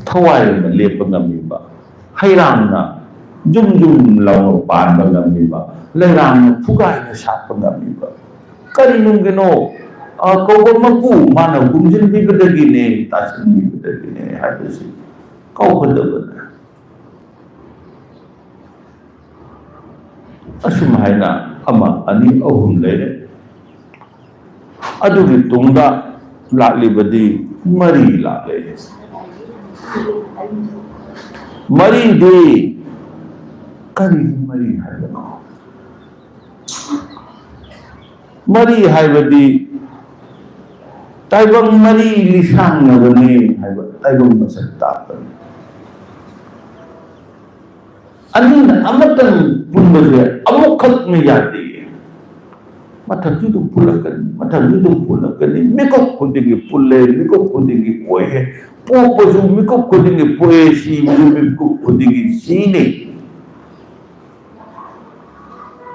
ꯊꯋꯥꯏ ꯑꯃ ꯂꯦꯞꯄ ꯉꯝꯃꯤꯕ, ꯍꯩꯔꯥꯡꯅ ꯖꯨꯝ ꯖꯨꯝ ꯂꯥꯎꯅ ꯄꯥꯟꯕ ꯉꯝꯃꯤꯕ, ꯂꯩꯔꯥꯡꯅ ꯐꯨꯒꯥꯏꯅ ꯁꯥꯠꯄ ꯉꯝꯃꯤꯕ, ꯀꯔꯤꯅꯨꯡꯒꯤꯅꯣ, ꯑ, ꯀꯧꯕ ꯃꯄꯨ ꯃꯥꯅ ꯍꯨꯝꯖꯤꯟꯕꯤꯕꯗꯒꯤꯅꯦ, ꯇꯥꯁꯤꯟꯕꯤꯕꯗꯒꯤꯅꯦ ꯍꯥꯏꯕꯁꯤ ꯀꯧꯒꯗꯕꯅꯦ꯫ ꯑꯁꯨꯝ ꯍꯥꯏꯅ ꯑꯃ, ꯑꯅꯤ, ꯑꯍꯨꯝ ꯂꯩꯔꯦ꯫ ꯑꯗꯨꯒꯤ ꯇꯨꯡꯗ ꯂꯥꯛꯂꯤꯕꯗꯤ ꯃꯔꯤ ꯂꯥꯛꯂꯦ꯫ ꯃꯔꯤꯗꯤ ꯀꯔꯤ ꯃꯔꯤ ꯍꯥꯏꯕꯅꯣ? ꯃꯔꯤ ꯍꯥꯏꯕꯗꯤ ꯇꯥꯏꯕꯪ ꯃꯔꯤ ꯂꯤꯁꯥꯡꯅꯕꯅꯤ ꯍꯥꯏꯕ ꯇꯥꯏꯕꯪ ꯃꯁꯛ ꯇꯥꯛꯄꯅꯤ꯫ ꯑꯅꯤꯅ ꯑꯃꯇꯪ ꯄꯨꯟꯕꯁꯦ ꯑꯃꯨꯛꯈꯛꯅ ꯌꯥꯗꯦ꯫ ꯃꯊꯛꯁꯨ ꯑꯗꯨꯝ ꯄꯨꯜꯂꯛꯀꯅꯤ, ꯃꯊꯛꯁꯨ ꯑꯗꯨꯝ ꯄꯨꯜꯂꯛꯀꯅꯤ꯫ ꯃꯤꯀꯨꯞ ꯈꯨꯗꯤꯡꯒꯤ ꯄꯨꯜꯂꯦ, ꯃꯤꯀꯨꯞ ꯈꯨꯗꯤꯡꯒꯤ ꯑꯣꯏꯌꯦ꯫ ꯄꯣꯛꯄꯁꯨ ꯃꯤꯀꯨꯞ ꯈꯨꯗꯤꯡꯒꯤ ꯄꯣꯛꯑꯦ, ꯁꯤꯕꯁꯨ ꯃꯤꯀꯨꯞ ꯈꯨꯗꯤꯡꯒꯤ ꯁꯤꯅꯤ꯫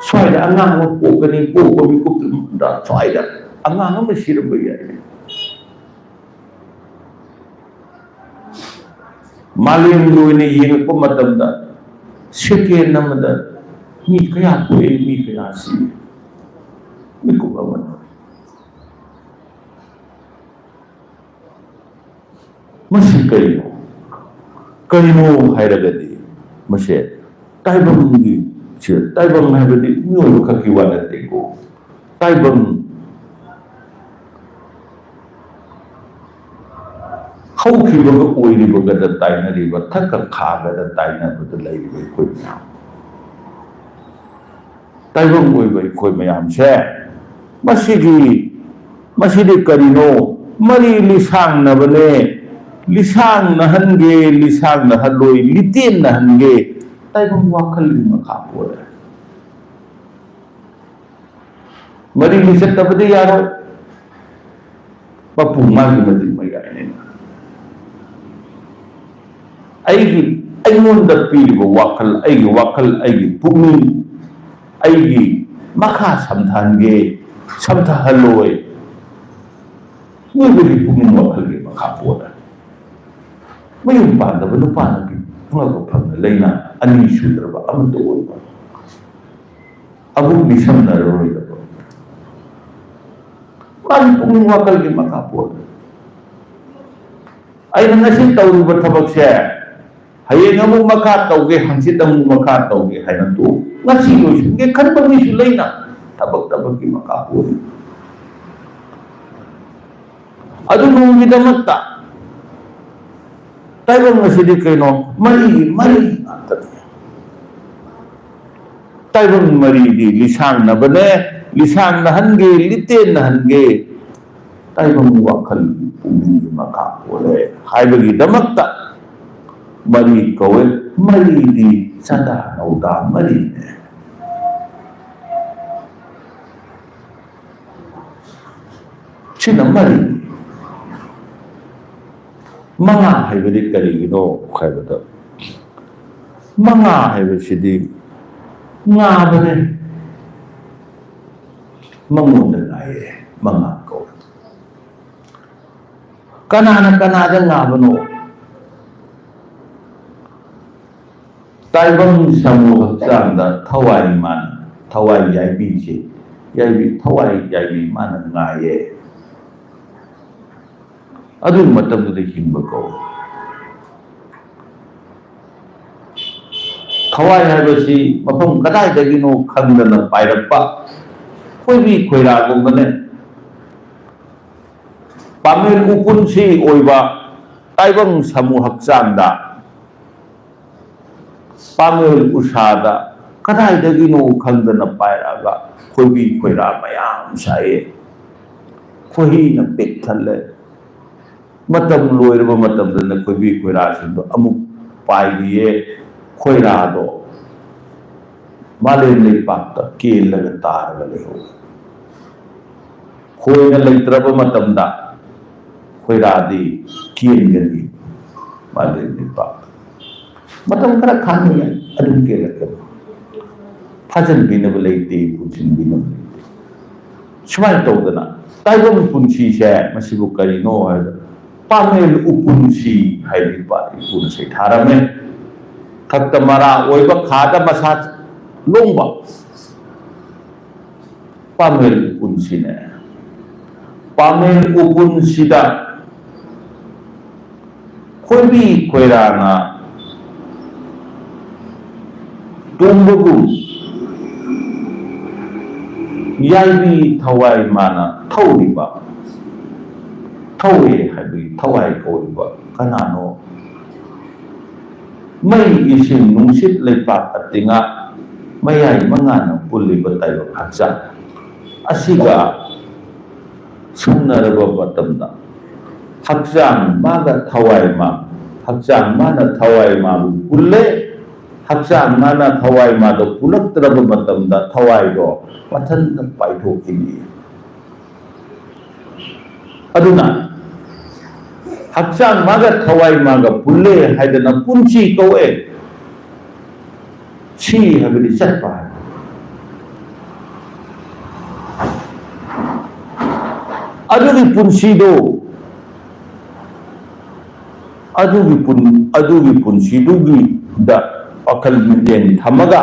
ꯁ꯭ꯋꯥꯏꯗ ꯑꯉꯥꯡ ꯑꯃ ꯄꯣꯛꯀꯅꯤ, ꯄꯣꯛꯄ ꯃꯤꯀꯨꯞꯇ ꯁ꯭ꯋꯥꯏꯗ ꯑꯉꯥꯡ ꯑꯃ ꯁꯤꯔꯝꯕ ꯌꯥꯏ꯫ ꯃꯥꯂꯦꯝꯒꯤ ꯑꯣꯏꯅ ꯌꯦꯡꯉꯛꯄ ꯃꯇꯝꯗ ꯁꯦꯀꯦꯟ ꯑꯃꯗ ꯃꯤ ꯀꯌꯥ ꯄꯣꯛꯏ, ꯃꯤ ꯀꯌꯥ ꯁꯤ? ꯃꯤꯀꯨꯞ ꯑꯃꯗ꯫ ꯃꯁꯤ ꯀꯔꯤꯅꯣ? ꯀꯔꯤꯅꯣ ꯍꯥꯏꯔꯒꯗꯤ ꯃꯁꯦ ꯇꯥꯏꯕꯪꯒꯤ, ꯁꯤ ꯇꯥꯏꯕꯪ ꯍꯥꯏꯕꯗꯤ ꯃꯤꯑꯣꯏꯕ ꯈꯛꯀꯤ ꯋꯥ ꯅꯠꯇꯦꯀꯣ꯫ ꯇꯥꯏꯕꯪ ꯍꯧꯈꯤꯕꯒ ꯑꯣꯏꯔꯤꯕꯒꯗ ꯇꯥꯏꯅꯔꯤꯕ, ꯊꯛꯀ ꯈꯥꯒꯗ ꯇꯥꯏꯅꯕꯗ ꯂꯩꯔꯤꯕ ꯑꯩꯈꯣꯏ ꯃꯌꯥꯝ꯫ ꯇꯥꯏꯕꯪ ꯑꯣꯏꯕ ꯑꯩꯈꯣꯏ ꯃꯌꯥꯝꯁꯦ, ꯃꯁꯤꯒꯤ, ꯃꯁꯤꯗꯤ ꯀꯔꯤꯅꯣ? ꯃꯔꯤ ꯂꯤꯁꯥꯡꯅꯕꯅꯦ꯫ ꯂꯤꯁꯥꯡꯅꯍꯟꯒꯦ, ꯂꯤꯁꯥꯡꯅꯍꯜꯂꯣꯏ, ꯂꯤꯇꯦꯟꯅꯍꯟꯒꯦ, ꯇꯥꯏꯕꯪ ꯋꯥꯈꯜꯒꯤ ꯃꯈꯥ ꯄꯣꯜꯂꯦ꯫ ꯃꯔꯤ ꯂꯤꯆꯠꯇꯕꯗꯤ ꯌꯥꯔꯣꯏ꯫ ꯃꯄꯨ ꯃꯥꯒꯤ ꯃꯇꯤꯛ ꯃꯌꯥꯏꯅꯤꯅ꯫ ꯑꯩꯒꯤ, ꯑꯩꯉꯣꯟꯗ ꯄꯤꯔꯤꯕ ꯋꯥꯈꯜ, ꯑꯩꯒꯤ ꯋꯥꯈꯜ, ꯑꯩꯒꯤ ꯄꯨꯛꯅꯤꯡ, ꯑꯩꯒꯤ ꯃꯈꯥ ꯁꯝꯊꯍꯟꯒꯦ, ꯁꯝꯊꯍꯜꯂꯣꯏ꯫ ꯃꯤꯑꯣꯏꯕꯒꯤ ꯄꯨꯛꯅꯤꯡ ꯋꯥꯈꯜꯒꯤ ꯃꯈꯥ ꯄꯣꯟꯅ ꯃꯌꯨꯝ ꯄꯥꯟꯗꯕ ꯅꯨꯄꯥ ꯅꯨꯄꯤ ꯑꯃꯒ ꯐꯪꯅ ꯂꯩꯅ ꯑꯅꯤ ꯁꯨꯗ꯭ꯔꯕ ꯑꯃꯠꯇ ꯑꯣꯏꯕ꯫ ꯑꯃꯨꯛ ꯅꯤꯡꯁꯤꯡꯅꯔꯔꯣꯏꯗꯕ꯫ ꯃꯥꯒꯤ ꯄꯨꯛꯅꯤꯡ ꯋꯥꯈꯜꯒꯤ ꯃꯈꯥ ꯄꯣꯜꯂꯦ꯫ ꯑꯩꯅ ꯉꯁꯤ ꯇꯧꯔꯤꯕ ꯊꯕꯛꯁꯦ ꯍꯌꯦꯡ ꯑꯃꯨꯛ ꯃꯈꯥ ꯇꯧꯒꯦ, ꯍꯪꯆꯤꯠ ꯑꯃꯨꯛ ꯃꯈꯥ ꯇꯧꯒꯦ ꯍꯥꯏꯅ ꯇꯣꯛ-, ꯉꯁꯤ ꯂꯣꯏꯁꯤꯟꯒꯦ ꯈꯟꯕ ꯃꯤꯁꯨ ꯂꯩꯅ ꯊꯕꯛ ꯊꯕꯛꯀꯤ ꯃꯈꯥ ꯄꯣꯜꯂꯤ꯫ ꯑꯗꯨ ꯅꯣꯡꯒꯤꯗꯃꯛꯇ ꯇꯥꯏꯕꯪ ꯑꯁꯤꯗꯤ ꯀꯩꯅꯣ? ꯃꯔꯤ, ꯃꯔꯤ ꯉꯥꯛꯇꯅꯤ꯫ ꯇꯥꯏꯕꯪ ꯃꯔꯤꯗꯤ ꯂꯤꯁꯥꯡꯅꯕꯅꯦ, ꯂꯤꯁꯥꯡꯅꯍꯟꯒꯦ, ꯂꯤꯇꯦꯟꯅꯍꯟꯒꯦ, ꯇꯥꯏꯕꯪ ꯋꯥꯈꯜꯒꯤ ꯄꯨꯛꯅꯤꯡꯒꯤ ꯃꯈꯥ ꯄꯣꯜꯂꯦ ꯍꯥꯏꯕꯒꯤꯗꯃꯛꯇ ꯃꯔꯤ ꯀꯧꯋꯦ꯫ ꯃꯔꯤꯗꯤ ꯆꯥꯗꯥ ꯅꯧꯗꯥ ꯃꯔꯤꯅꯦ꯫ ꯁꯤꯅ ꯃꯔꯤ꯫ ꯃꯉꯥ ꯍꯥꯏꯕꯗꯤ ꯀꯔꯤꯒꯤꯅꯣ ꯍꯥꯏꯕꯗ, ꯃꯉꯥ ꯍꯥꯏꯕꯁꯤꯗꯤ ꯉꯥꯕꯅꯦ, ꯃꯉꯣꯟꯗ ꯉꯥꯏꯌꯦ, ꯃꯉꯥ ꯀꯧꯋꯦ꯫ ꯀꯅꯥꯅ ꯀꯅꯥꯗ ꯉꯥꯕꯅꯣ? ꯇꯥꯏꯕꯪ ꯁꯃꯨ ꯍꯛꯆꯥꯡꯗ ꯊꯋꯥꯏ ꯃꯥꯅ, ꯊꯋꯥꯏ ꯌꯥꯏꯕꯤꯁꯦ, ꯌꯥꯏꯕꯤ, ꯊꯋꯥꯏ ꯌꯥꯏꯕꯤ ꯃꯥꯅ ꯉꯥꯏꯌꯦ꯫ ꯑꯗꯨꯒꯤ ꯃꯇꯝꯗꯨꯗ ꯍꯤꯡꯕ ꯀꯧꯏ꯫ ꯊꯋꯥꯏ ꯍꯥꯏꯕꯁꯤ ꯃꯐꯝ ꯀꯗꯥꯏꯗꯒꯤꯅꯣ ꯈꯪꯗꯅ ꯄꯥꯏꯔꯛꯄ ꯈꯣꯏꯕꯤ ꯈꯣꯏꯔꯥꯒꯨꯝꯕꯅꯦ꯫ ꯄꯥꯃꯦꯜ ꯎꯄꯨꯟꯁꯤ ꯑꯣꯏꯕ ꯇꯥꯏꯕꯪ ꯁꯃꯨ ꯍꯛꯆꯥꯡꯗ, ꯄꯥꯃꯦꯜ ꯎꯁꯥꯗ ꯀꯗꯥꯏꯗꯒꯤꯅꯣ ꯈꯪꯗꯅ ꯄꯥꯏꯔꯛꯑꯒ ꯈꯣꯏꯕꯤ ꯈꯣꯏꯔꯥ ꯃꯌꯥꯝ ꯁꯥꯏꯌꯦ꯫ ꯈꯣꯏꯍꯤꯅ ꯄꯤꯛ ꯊꯜꯂꯦ꯫ ꯃꯇꯝ ꯂꯣꯏꯔꯕ ꯃꯇꯝꯗꯅ ꯈꯣꯏꯕꯤ ꯈꯣꯏꯔꯥꯁꯤꯡꯗꯣ ꯑꯃꯨꯛ ꯄꯥꯏꯔꯤꯌꯦ꯫ ꯈꯣꯏꯔꯥꯗꯣ ꯃꯥꯂꯦꯝ ꯂꯩꯄꯥꯛꯇ ꯀꯦꯜꯂꯒ ꯇꯥꯔꯒ ꯂꯩꯍꯧꯏ꯫ ꯈꯣꯏꯅ ꯂꯩꯇ꯭ꯔꯕ ꯃꯇꯝꯗ ꯈꯣꯏꯔꯥꯗꯤ ꯀꯦꯟꯒꯅꯤ ꯃꯥꯂꯦꯝ ꯂꯩꯄꯥꯛꯇ꯫ ꯃꯇꯝ ꯈꯔ ꯈꯥꯡꯕ ꯌꯥꯏ, ꯑꯗꯨꯝ ꯀꯦꯜꯂꯛꯀꯅꯤ꯫ ꯐꯥꯖꯤꯟꯕꯤꯅꯕ ꯂꯩꯇꯦ, ꯄꯨꯟꯁꯤꯟꯕꯤꯅꯕ ꯂꯩꯇꯦ꯫ ꯁꯨꯃꯥꯏꯅ ꯇꯧꯗꯅ ꯇꯥꯏꯕꯪ ꯄꯨꯟꯁꯤꯁꯦ ꯃꯁꯤꯕꯨ ꯀꯔꯤꯅꯣ ꯍꯥꯏꯕꯗ ꯄꯥꯃꯦꯜ ꯎꯄꯨꯟꯁꯤ ꯍꯥꯏꯕ ꯏꯄꯥ ꯏꯄꯨꯅ ꯁꯩꯊꯥꯔꯝꯃꯦ꯫ ꯊꯛꯇ ꯃꯔꯥ ꯑꯣꯏꯕ ꯈꯥꯗ ꯃꯁꯥ ꯂꯣꯡꯕ ꯄꯥꯃꯦꯜ ꯎꯄꯨꯟꯁꯤꯅꯦ꯫ ꯄꯥꯃꯦꯜ ꯎꯄꯨꯟꯁꯤꯗ ꯈꯣꯏꯕꯤ ꯈꯣꯏꯔꯥꯅ ꯇꯣꯡꯕꯒꯨꯝ ꯌꯥꯏꯕꯤ ꯊꯋꯥꯏ ꯃꯥꯅ ꯊꯧꯔꯤꯕ, ꯊꯧꯋꯦ ꯍꯥꯏꯕꯒꯤ ꯊꯋꯥꯏ ꯀꯧꯔꯤꯕ ꯀꯅꯥꯅꯣ? ꯃꯩ, ꯏꯁꯤꯡ, ꯅꯨꯡꯁꯤꯠ, ꯂꯩꯄꯥꯛ, ꯑꯇꯤꯉꯥ, ꯃꯌꯥꯏ ꯃꯉꯥꯅ ꯄꯨꯜꯂꯤꯕ ꯇꯥꯏꯕꯪ ꯍꯛꯆꯥꯡ ꯑꯁꯤꯒ ꯁꯝꯅꯔꯕ ꯃꯇꯝꯗ ꯍꯛꯆꯥꯡ ꯃꯥꯒ ꯊꯋꯥꯏ ꯃꯥ, ꯍꯛꯆꯥꯡ ꯃꯥꯅ ꯊꯋꯥꯏ ꯃꯥꯕꯨ ꯄꯨꯜꯂꯦ, ꯍꯛꯆꯥꯡ ꯃꯥꯅ ꯊꯋꯥꯏ ꯃꯥꯗꯣ ꯄꯨꯜꯂꯛꯇ꯭ꯔꯕ ꯃꯇꯝꯗ ꯊꯋꯥꯏꯗꯣ ꯃꯊꯟꯇ ꯄꯥꯏꯊꯣꯛꯈꯤꯅꯤ꯫ ꯑꯗꯨꯅ ꯍꯛꯆꯥꯡ ꯃꯥꯒ ꯊꯋꯥꯏ ꯃꯥꯒ ꯄꯨꯜꯂꯦ ꯍꯥꯏꯗꯅ ꯄꯨꯟꯁꯤ ꯀꯧꯋꯦ꯫ ꯁꯤ ꯍꯥꯏꯕꯗꯤ ꯆꯠꯄ ꯍꯥꯏꯕ꯫ ꯑꯗꯨꯒꯤ ꯄꯨꯟꯁꯤꯗꯣ, ꯑꯗꯨꯒꯤ ꯄꯨꯟ-, ꯑꯗꯨꯒꯤ ꯄꯨꯟꯁꯤꯗꯨꯒꯤꯗ ꯋꯥꯈꯜ ꯃꯤꯠꯌꯦꯡ ꯊꯝꯃꯒ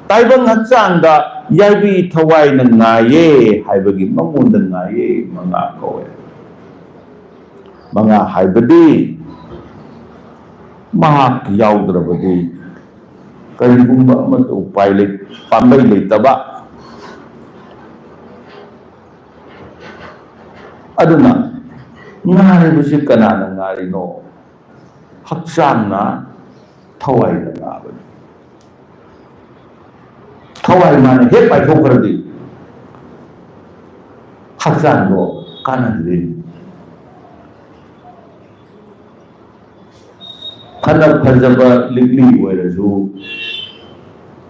ꯇꯥꯏꯕꯪ ꯍꯛꯆꯥꯡꯗ ꯌꯥꯏꯕꯤ ꯊꯋꯥꯏꯅ ꯉꯥꯏꯌꯦ ꯍꯥꯏꯕꯒꯤ ꯃꯉꯣꯟꯗ ꯉꯥꯏꯌꯦ ꯃꯉꯥ ꯀꯧꯋꯦ꯫ ꯃꯉꯥ ꯍꯥꯏꯕꯗꯤ ꯃꯍꯥꯛ ꯌꯥꯎꯗ꯭ꯔꯕꯗꯤ ꯀꯔꯤꯒꯨꯝꯕ ꯑꯃꯠꯇ ꯎꯄꯥꯏ ꯂꯩ-, ꯄꯥꯝꯕꯩ ꯂꯩꯇꯕ꯫ ꯑꯗꯨꯅ ꯉꯥꯏꯕꯁꯤ ꯀꯅꯥꯅ ꯉꯥꯏꯔꯤꯅꯣ? ꯍꯛꯆꯥꯡꯅ ꯊꯋꯥꯏꯗ ꯉꯥꯏꯕꯅꯤ꯫ ꯊꯋꯥꯏ ꯃꯥꯅ ꯍꯦꯛ ꯄꯥꯏꯊꯣꯛꯈ꯭ꯔꯗꯤ ꯍꯛꯆꯥꯡꯗꯣ ꯀꯥꯟꯅꯗ꯭ꯔꯦ꯫ ꯐꯅ ꯐꯖꯕ ꯂꯤꯛꯂꯤ ꯑꯣꯏꯔꯁꯨ,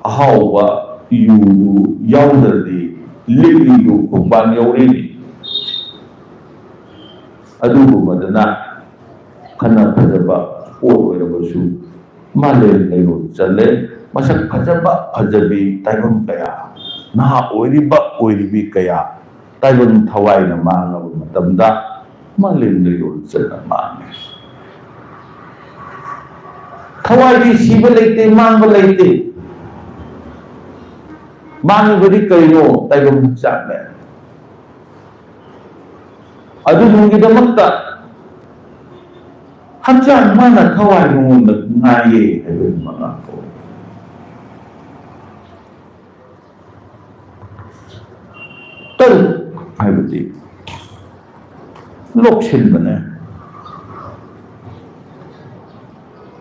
ꯑꯍꯥꯎꯕ ꯌꯨꯗꯨ ꯌꯥꯎꯗ꯭ꯔꯗꯤ ꯂꯤꯛꯂꯤꯗꯨ ꯈꯣꯡꯕꯥꯟ ꯌꯧꯔꯤꯅꯤ꯫ ꯑꯗꯨꯒꯨꯝꯕꯗꯨꯅ ꯐꯅ ꯐꯖꯕ ꯄꯣꯠ ꯑꯣꯏꯔꯕꯁꯨ ꯃꯥꯂꯦꯝ ꯂꯩꯔꯣꯜ ꯆꯜꯂꯦ꯫ ꯃꯁꯛ ꯐꯖꯕ ꯐꯖꯕꯤ ꯇꯥꯏꯕꯪ ꯀꯌꯥ, ꯅꯍꯥ ꯑꯣꯏꯔꯤꯕ ꯑꯣꯏꯔꯤꯕꯤ ꯀꯌꯥ ꯇꯥꯏꯕꯪ ꯊꯋꯥꯏꯅ ꯃꯥꯡꯉꯕ ꯃꯇꯝꯗ ꯃꯥꯂꯦꯝ ꯂꯩꯔꯣꯜ ꯆꯟꯅ ꯃꯥꯡꯉꯦ꯫ ꯊꯋꯥꯏꯗꯤ ꯁꯤꯕ ꯂꯩꯇꯦ, ꯃꯥꯡꯕ ꯂꯩꯇꯦ꯫ ꯃꯥꯡꯉꯤꯕꯗꯤ ꯀꯩꯅꯣ? ꯇꯥꯏꯕꯪ ꯍꯛꯆꯥꯡꯅꯦ꯫ ꯑꯗꯨꯗꯨꯒꯤꯗꯃꯛꯇ ꯍꯛꯆꯥꯡ ꯃꯥꯅ ꯊꯋꯥꯏ ꯃꯉꯣꯟꯗ ꯉꯥꯏꯌꯦ ꯍꯥꯏꯕꯒꯤ ꯃꯉꯥꯜ ꯀꯧꯏ꯫ ꯇꯔꯨꯛ ꯍꯥꯏꯕꯗꯤ ꯂꯣꯛꯁꯤꯟꯕꯅꯦ꯫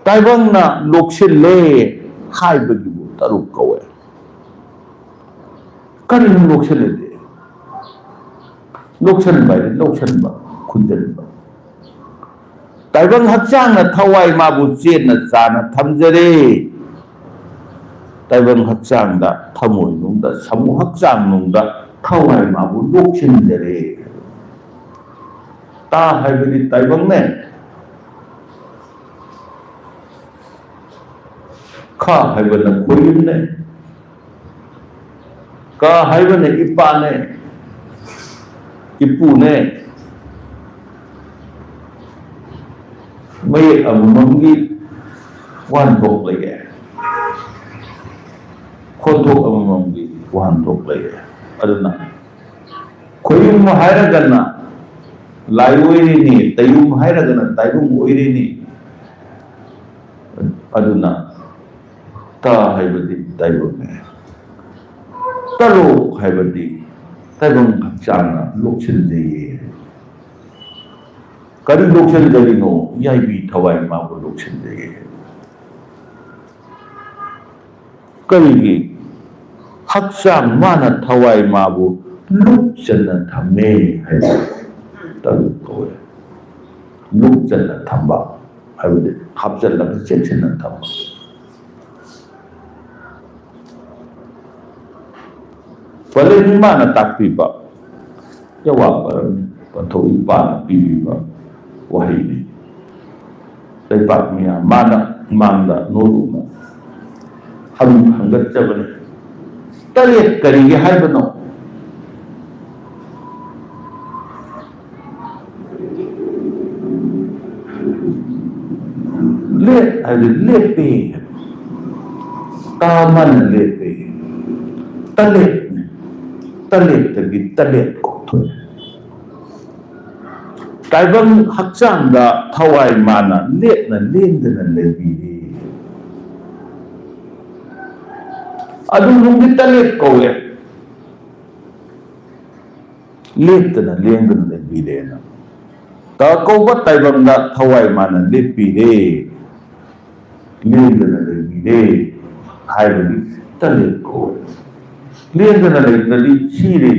ꯇꯥꯏꯕꯪꯅ ꯂꯣꯛꯁꯤꯜꯂꯦ ꯍꯥꯏꯕꯒꯤꯕꯨ ꯇꯔꯨꯛ ꯀꯧꯋꯦ꯫ ꯀꯔꯤꯅꯣ ꯂꯣꯛꯁꯤꯜꯂꯤꯗꯤ? ꯂꯣꯛꯁꯤꯟꯕ ꯍꯥꯏꯗꯤ ꯂꯧꯁꯤꯟꯕ, ꯈꯨꯟꯖꯤꯟꯕ꯫ ꯇꯥꯏꯕꯪ ꯍꯛꯆꯥꯡꯅ ꯊꯋꯥꯏ ꯃꯥꯕꯨ ꯆꯦꯠꯅ ꯆꯥꯅ ꯊꯝꯖꯔꯦ꯫ ꯇꯥꯏꯕꯪ ꯍꯛꯆꯥꯡꯗ, ꯊꯃꯣꯏꯅꯨꯡꯗ, ꯁꯃꯨ ꯍꯛꯆꯥꯡꯅꯨꯡꯗ ꯊꯋꯥꯏ ꯃꯥꯕꯨ ꯂꯣꯛꯁꯤꯟꯖꯔꯦ꯫ ꯇꯥ ꯍꯥꯏꯕꯗꯤ ꯇꯥꯏꯕꯪꯅꯦ꯫ ꯈ ꯍꯥꯏꯕꯅ ꯈꯣꯏꯌꯨꯝꯅꯦ꯫ ꯀ ꯍꯥꯏꯕꯅ ꯏꯄꯥꯅꯦ, ꯏꯄꯨꯅꯦ꯫ ꯃꯌꯦꯛ ꯑꯃꯃꯝꯒꯤ ꯋꯥꯍꯟꯊꯣꯛ ꯂꯩꯌꯦ, ꯈꯣꯟꯊꯣꯛ ꯑꯃꯃꯝꯒꯤ ꯋꯥꯍꯟꯊꯣꯛ ꯂꯩꯌꯦ꯫ ꯑꯗꯨꯅ ꯈꯣꯏꯌꯨꯝ ꯍꯥꯏꯔꯒꯅ ꯂꯥꯏ ꯑꯣꯏꯔꯤꯅꯤ, ꯇꯩꯌꯨꯝ ꯍꯥꯏꯔꯒꯅ ꯇꯥꯏꯕꯪ ꯑꯣꯏꯔꯤꯅꯤ꯫ ꯑꯗꯨꯅ ꯇ ꯍꯥꯏꯕꯗꯤ ꯇꯥꯏꯕꯪꯅꯦ, ꯇꯔꯨꯛ ꯍꯥꯏꯕꯗꯤ ꯇꯥꯏꯕꯪ ꯍꯛꯆꯥꯡꯅ ꯂꯣꯛꯁꯤꯟꯖꯩꯌꯦ꯫ ꯀꯔꯤ ꯂꯣꯛꯁꯤꯟꯖꯔꯤꯅꯣ? ꯌꯥꯏꯕꯤ ꯊꯋꯥꯏ ꯃꯥꯕꯨ ꯂꯣꯛꯁꯤꯟꯖꯩꯌꯦ꯫ ꯀꯔꯤꯒꯤ? ꯍꯛꯆꯥꯡ ꯃꯥꯅ ꯊꯋꯥꯏ ꯃꯥꯕꯨ ꯂꯨꯞꯆꯟꯅ ꯊꯝꯃꯦ ꯍꯥꯏꯕ ꯇꯔꯨꯛ ꯀꯧꯋꯦ꯫ ꯂꯨꯞꯆꯟꯅ ꯊꯝꯕ ꯍꯥꯏꯕꯗꯤ ꯍꯥꯞꯆꯜꯂꯒ ꯆꯦꯛꯁꯤꯟꯅ ꯊꯝꯕ꯫ ꯄꯔꯦꯡ ꯃꯥꯅ ꯇꯥꯛꯄꯤꯕ ꯌꯥꯋꯥ ꯄꯔꯝꯅꯤ, ꯄꯟꯊꯧ ꯏꯄꯥꯅ ꯄꯤꯕꯤꯕ ꯋꯥꯍꯩꯅꯤ꯫ ꯂꯩꯄꯥꯛ ꯃꯤꯌꯥꯝ ꯃꯥꯅ ꯃꯥꯡꯗ ꯅꯣꯂꯨꯛꯅ ꯍꯪ ꯍꯪꯒꯠꯆꯕꯅꯤ꯫ ꯇꯔꯦꯠ ꯀꯔꯤꯒꯤ ꯍꯥꯏꯕꯅꯣ? ꯂꯦꯠ ꯍꯥꯏꯗꯤ ꯂꯦꯞꯄꯤ꯫ ꯇꯥ ꯑꯃꯅ ꯂꯦꯞꯄꯤ꯫ ꯇꯂꯦꯠꯅꯤ꯫ ꯇꯂꯦꯠꯇꯒꯤ ꯇꯂꯦꯠ ꯀꯣꯛꯊꯣꯛꯑꯦ꯫ ꯇꯥꯏꯕꯪ ꯍꯛꯆꯥꯡꯗ ꯊꯋꯥꯏ ꯃꯥꯅ ꯂꯦꯞꯅ ꯂꯦꯡꯗꯅ ꯂꯩꯕꯤꯔꯤ꯫ ꯑꯗꯨ ꯅꯨꯡꯗꯤ ꯇꯂꯦꯠ ꯀꯧꯋꯦ꯫ ꯂꯦꯞꯇꯅ ꯂꯦꯡꯗꯅ ꯂꯩꯕꯤꯔꯦꯅ꯫ ꯇ ꯀꯧꯕ ꯇꯥꯏꯕꯪꯗ ꯊꯋꯥꯏ ꯃꯥꯅ ꯂꯦꯞꯄꯤꯔꯦ꯫ ꯂꯦꯡꯗꯅ ꯂꯩꯕꯤꯔꯦ ꯍꯥꯏꯕꯗꯤ ꯇꯂꯦꯠ ꯀꯧꯋꯦ꯫ ꯂꯦꯡꯗꯅ ꯂꯩꯇ꯭ꯔꯗꯤ ꯁꯤꯔꯦ꯫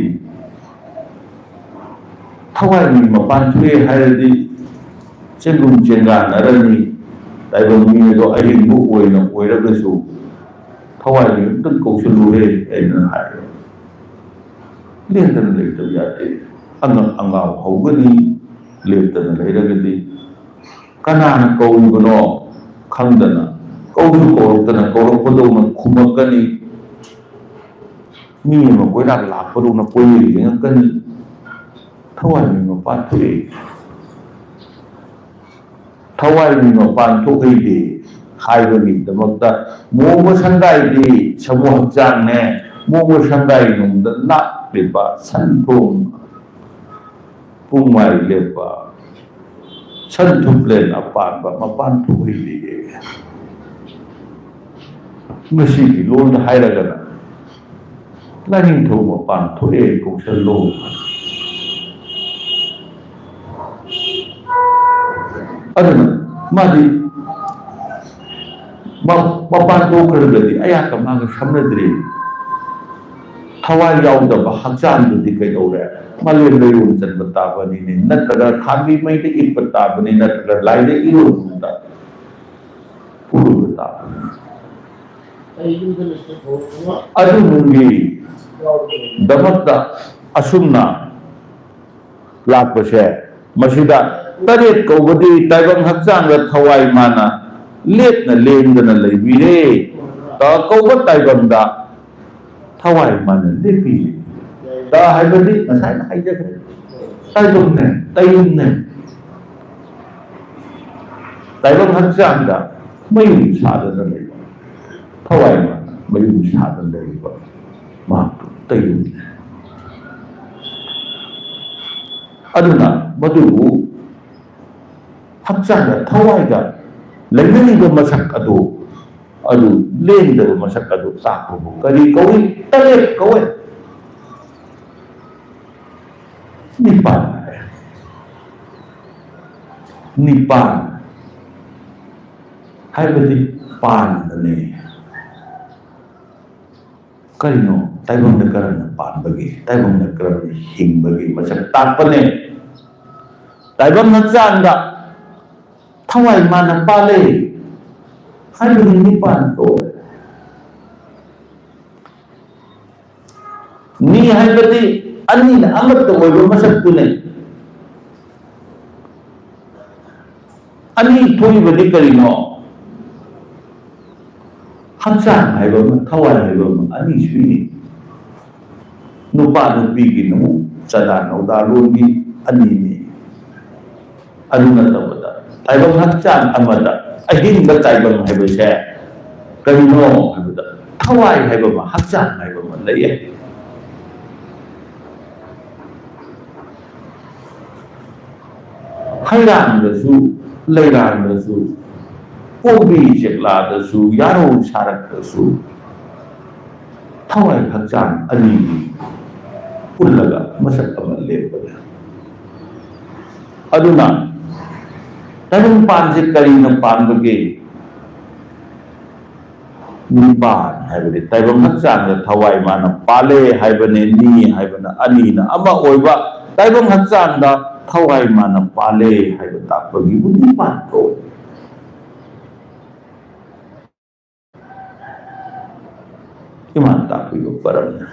ꯊꯋꯥꯏ ꯃꯤ ꯃꯄꯥꯟ ꯊꯣꯛꯑꯦ ꯍꯥꯏꯔꯗꯤ ꯆꯦꯡꯒꯨꯝ ꯆꯦꯡꯒꯥꯟꯅꯔꯅꯤ꯫ ꯇꯥꯏꯕꯪ ꯃꯤ ꯑꯗꯣ ꯑꯍꯤꯡꯕ ꯑꯣꯏꯅ ꯑꯣꯏꯔꯒꯁꯨ ꯊꯋꯥꯏ ꯃꯤ ꯑꯝꯇꯪ ꯀꯧꯁꯜꯂꯨꯍꯦ ꯑꯩꯅ ꯍꯥꯏꯔꯦ꯫ ꯂꯦꯡꯗꯅ ꯂꯩꯇꯕ ꯌꯥꯗꯦ꯫ ꯑꯉꯛ ꯑꯉꯥꯎ ꯍꯧꯒꯅꯤ ꯂꯦꯞꯇꯅ ꯂꯩꯔꯒꯗꯤ꯫ ꯀꯅꯥꯅ ꯀꯧꯔꯤꯕꯅꯣ ꯈꯪꯗꯅ, ꯀꯧꯁꯨ ꯀꯧꯔꯛꯇꯅ ꯀꯧꯔꯛꯄꯗꯧꯅ ꯈꯨꯝꯃꯛꯀꯅꯤ꯫ ꯃꯤ ꯑꯃ ꯀꯣꯏꯔꯥꯡ ꯂꯥꯛꯄꯗꯧꯅ ꯀꯣꯏꯌꯦꯡ ꯌꯦꯡꯉꯛꯀꯅꯤ꯫ ꯊꯋꯥꯏ ꯃꯤ ꯃꯄꯥꯟ ꯊꯣꯛꯑꯦ꯫ ꯊꯋꯥꯏ ꯃꯤ ꯃꯄꯥꯟ ꯊꯣꯛꯍꯩꯗꯦ ꯍꯥꯏꯕꯒꯤꯗꯃꯛꯇ ꯃꯣꯡꯕ ꯁꯪꯒꯥꯏꯗꯤ ꯁꯃꯨ ꯍꯛꯆꯥꯡꯅꯦ, ꯃꯣꯡꯕ ꯁꯪꯒꯥꯏ ꯅꯨꯡꯗ ꯂꯥꯠꯂꯤꯕ ꯁꯟ ꯊꯣꯡ ꯄꯨꯡꯃꯥꯏ ꯂꯦꯞꯄ ꯁꯟ ꯊꯨꯞꯂꯦꯟ ꯑꯄꯥꯟꯕ ꯃꯄꯥꯟ ꯊꯣꯛꯍꯩꯗꯦ꯫ ꯃꯁꯤꯒꯤ ꯂꯣꯟꯗ ꯍꯥꯏꯔꯒꯅ ꯂꯥꯏꯅꯤꯡꯊꯧ ꯃꯄꯥꯟ ꯊꯣꯛꯑꯦ ꯀꯧꯁꯜꯂꯣ꯫ ꯑꯗꯨꯅ ꯃꯥꯗꯤ ꯃ-, ꯃꯄꯥꯟ ꯊꯣꯛꯈ꯭ꯔꯒꯗꯤ ꯑꯌꯥꯛꯀ ꯃꯥꯒ ꯁꯝꯅꯗ꯭ꯔꯦ꯫ ꯊꯋꯥꯏ ꯌꯥꯎꯗꯕ ꯍꯛꯆꯥꯡꯗꯨꯗꯤ ꯀꯩꯗꯧꯔꯦ? ꯃꯥꯂꯦꯝ ꯂꯩꯔꯣꯡ ꯆꯟꯕ ꯇꯥꯕꯅꯤꯅꯦ, ꯅꯠꯇ꯭ꯔꯒ ꯈꯥꯝꯕꯤ ꯃꯩꯗ ꯏꯠꯄ ꯇꯥꯕꯅꯤ, ꯅꯠꯇ꯭ꯔꯒ ꯂꯥꯏꯗ ꯏꯔꯣꯟꯕꯗ ꯐꯨꯔꯨꯕ ꯇꯥꯕꯅꯤ꯫ ꯑꯗꯨꯒꯤ ꯗꯃꯛꯇ ꯑꯁꯨꯝꯅ ꯂꯥꯛꯄꯁꯦ, ꯃꯁꯤꯗ ꯇꯔꯦꯠ ꯀꯧꯕꯗꯤ ꯇꯥꯏꯕꯪ ꯍꯛꯆꯥꯡꯗ ꯊꯋꯥꯏ ꯃꯥꯅ ꯂꯦꯞꯅ ꯂꯦꯡꯗꯅ ꯂꯩꯕꯤꯔꯦ꯫ ꯇ ꯀꯧꯕ ꯇꯥꯏꯕꯪꯗ ꯊꯋꯥꯏ ꯃꯥꯅ ꯂꯦꯞꯄꯤꯔꯦ꯫ ꯇ ꯍꯥꯏꯕꯗꯤ ꯉꯁꯥꯏꯅ ꯍꯥꯏꯖꯈ꯭ꯔꯦ, ꯇꯥꯏꯕꯪꯅꯦ, ꯇꯥꯏꯕꯪꯅꯦ꯫ ꯇꯥꯏꯕꯪ ꯍꯛꯆꯥꯡꯗ ꯃꯌꯨꯝ ꯁꯥꯗꯅ ꯂꯩꯕ, ꯊꯋꯥꯏ ꯃꯥꯅ ꯃꯌꯨꯝ ꯁꯥꯗꯅ ꯂꯩꯔꯤꯕ ꯃꯍꯥꯛꯇꯨ ꯇꯩꯔꯨꯝꯃꯤ꯫ ꯑꯗꯨꯅ ꯃꯗꯨꯕꯨ ꯍꯛꯆꯥꯡꯗ, ꯊꯋꯥꯏꯗ ꯂꯩꯅꯔꯤꯕ ꯃꯁꯛ ꯑꯗꯨ, ꯑꯗꯨ ꯂꯦꯡꯗꯕ ꯃꯁꯛ ꯑꯗꯨ ꯇꯥꯛꯄꯕꯨ ꯀꯔꯤ ꯀꯧꯏ? ꯇꯔꯦꯠ ꯀꯧꯏ꯫ ꯅꯤꯄꯥꯟ ꯍꯥꯏ꯫ ꯅꯤꯄꯥꯟ ꯍꯥꯏꯕꯗꯤ ꯄꯥꯟꯕꯅꯦ꯫ ꯀꯔꯤꯅꯣ? ꯇꯥꯏꯕꯪꯗ ꯀꯔꯝꯅ ꯄꯥꯟꯕꯒꯦ? ꯇꯥꯏꯕꯪꯗ ꯀꯔꯝꯅ ꯍꯤꯡꯕꯒꯦ? ꯃꯁꯛ ꯇꯥꯛꯄꯅꯦ꯫ ꯇꯥꯏꯕꯪ ꯍꯛꯆꯥꯡꯗ ꯊꯋꯥꯏ ꯃꯥꯅ ꯄꯥꯜꯂꯦ ꯍꯥꯏꯕꯗꯤ ꯅꯤꯄꯥꯟ ꯀꯧꯋꯦ꯫ ꯅꯤ ꯍꯥꯏꯕꯗꯤ ꯑꯅꯤꯅ ꯑꯃꯠꯇ ꯑꯣꯏꯕ ꯃꯁꯛꯇꯨꯅꯦ꯫ ꯑꯅꯤ ꯊꯣꯛꯏꯕꯗꯤ ꯀꯔꯤꯅꯣ? ꯍꯛꯆꯥꯡ ꯍꯥꯏꯕ ꯑꯃ, ꯊꯋꯥꯏ ꯍꯥꯏꯕ ꯑꯃ, ꯑꯅꯤ ꯁꯨꯏꯅꯤ꯫ ꯅꯨꯄꯥ ꯅꯨꯄꯤꯒꯤꯅ ꯑꯃꯨꯛ ꯆꯥꯗꯥ ꯅꯧꯗꯥ ꯂꯣꯟꯒꯤ ꯑꯅꯤꯅꯤ꯫ ꯑꯗꯨ ꯅꯠꯇꯕꯗ ꯇꯥꯏꯕꯪ ꯍꯛꯆꯥꯡ ꯑꯃꯗ ꯑꯍꯤꯡꯕ ꯇꯥꯏꯕꯪ ꯍꯥꯏꯕꯁꯦ ꯀꯔꯤꯅꯣ ꯍꯥꯏꯕꯗ, ꯊꯋꯥꯏ ꯍꯥꯏꯕ ꯑꯃ, ꯍꯛꯆꯥꯡ ꯍꯥꯏꯕ ꯑꯃ ꯂꯩꯌꯦ꯫ ꯍꯩꯔꯥꯡꯗꯁꯨ, ꯂꯩꯔꯥꯡꯗꯁꯨ, ꯀꯣꯝꯕꯤ ꯆꯦꯛꯂꯥꯗꯁꯨ, ꯌꯥꯔꯧ ꯁꯥꯔꯛꯇꯁꯨ ꯊꯋꯥꯏ ꯍꯛꯆꯥꯡ ꯑꯅꯤꯒꯤ ꯄꯨꯜꯂꯒ ꯃꯁꯛ ꯑꯃ ꯂꯦꯞꯄꯅꯦ꯫ ꯑꯗꯨꯅ ꯇꯥꯏꯕꯪꯄꯥꯟꯁꯦ ꯀꯔꯤꯅ ꯄꯥꯟꯕꯒꯦ? ꯅꯤꯄꯥꯟ ꯍꯥꯏꯕꯗꯤ ꯇꯥꯏꯕꯪ ꯍꯛꯆꯥꯡꯗ ꯊꯋꯥꯏ ꯃꯥꯅ ꯄꯥꯜꯂꯦ ꯍꯥꯏꯕꯅꯦ, ꯅꯤ ꯍꯥꯏꯕꯅ ꯑꯅꯤꯅ ꯑꯃ ꯑꯣꯏꯕ, ꯇꯥꯏꯕꯪ ꯍꯛꯆꯥꯡꯗ ꯊꯋꯥꯏ ꯃꯥꯅ ꯄꯥꯜꯂꯦ ꯍꯥꯏꯕ ꯇꯥꯛꯄꯒꯤꯕꯨ ꯅꯤꯄꯥꯟ ꯀꯧꯏ꯫ ꯏꯃꯥꯟ ꯇꯥꯛꯄꯤꯕ ꯄꯔꯝꯅ꯫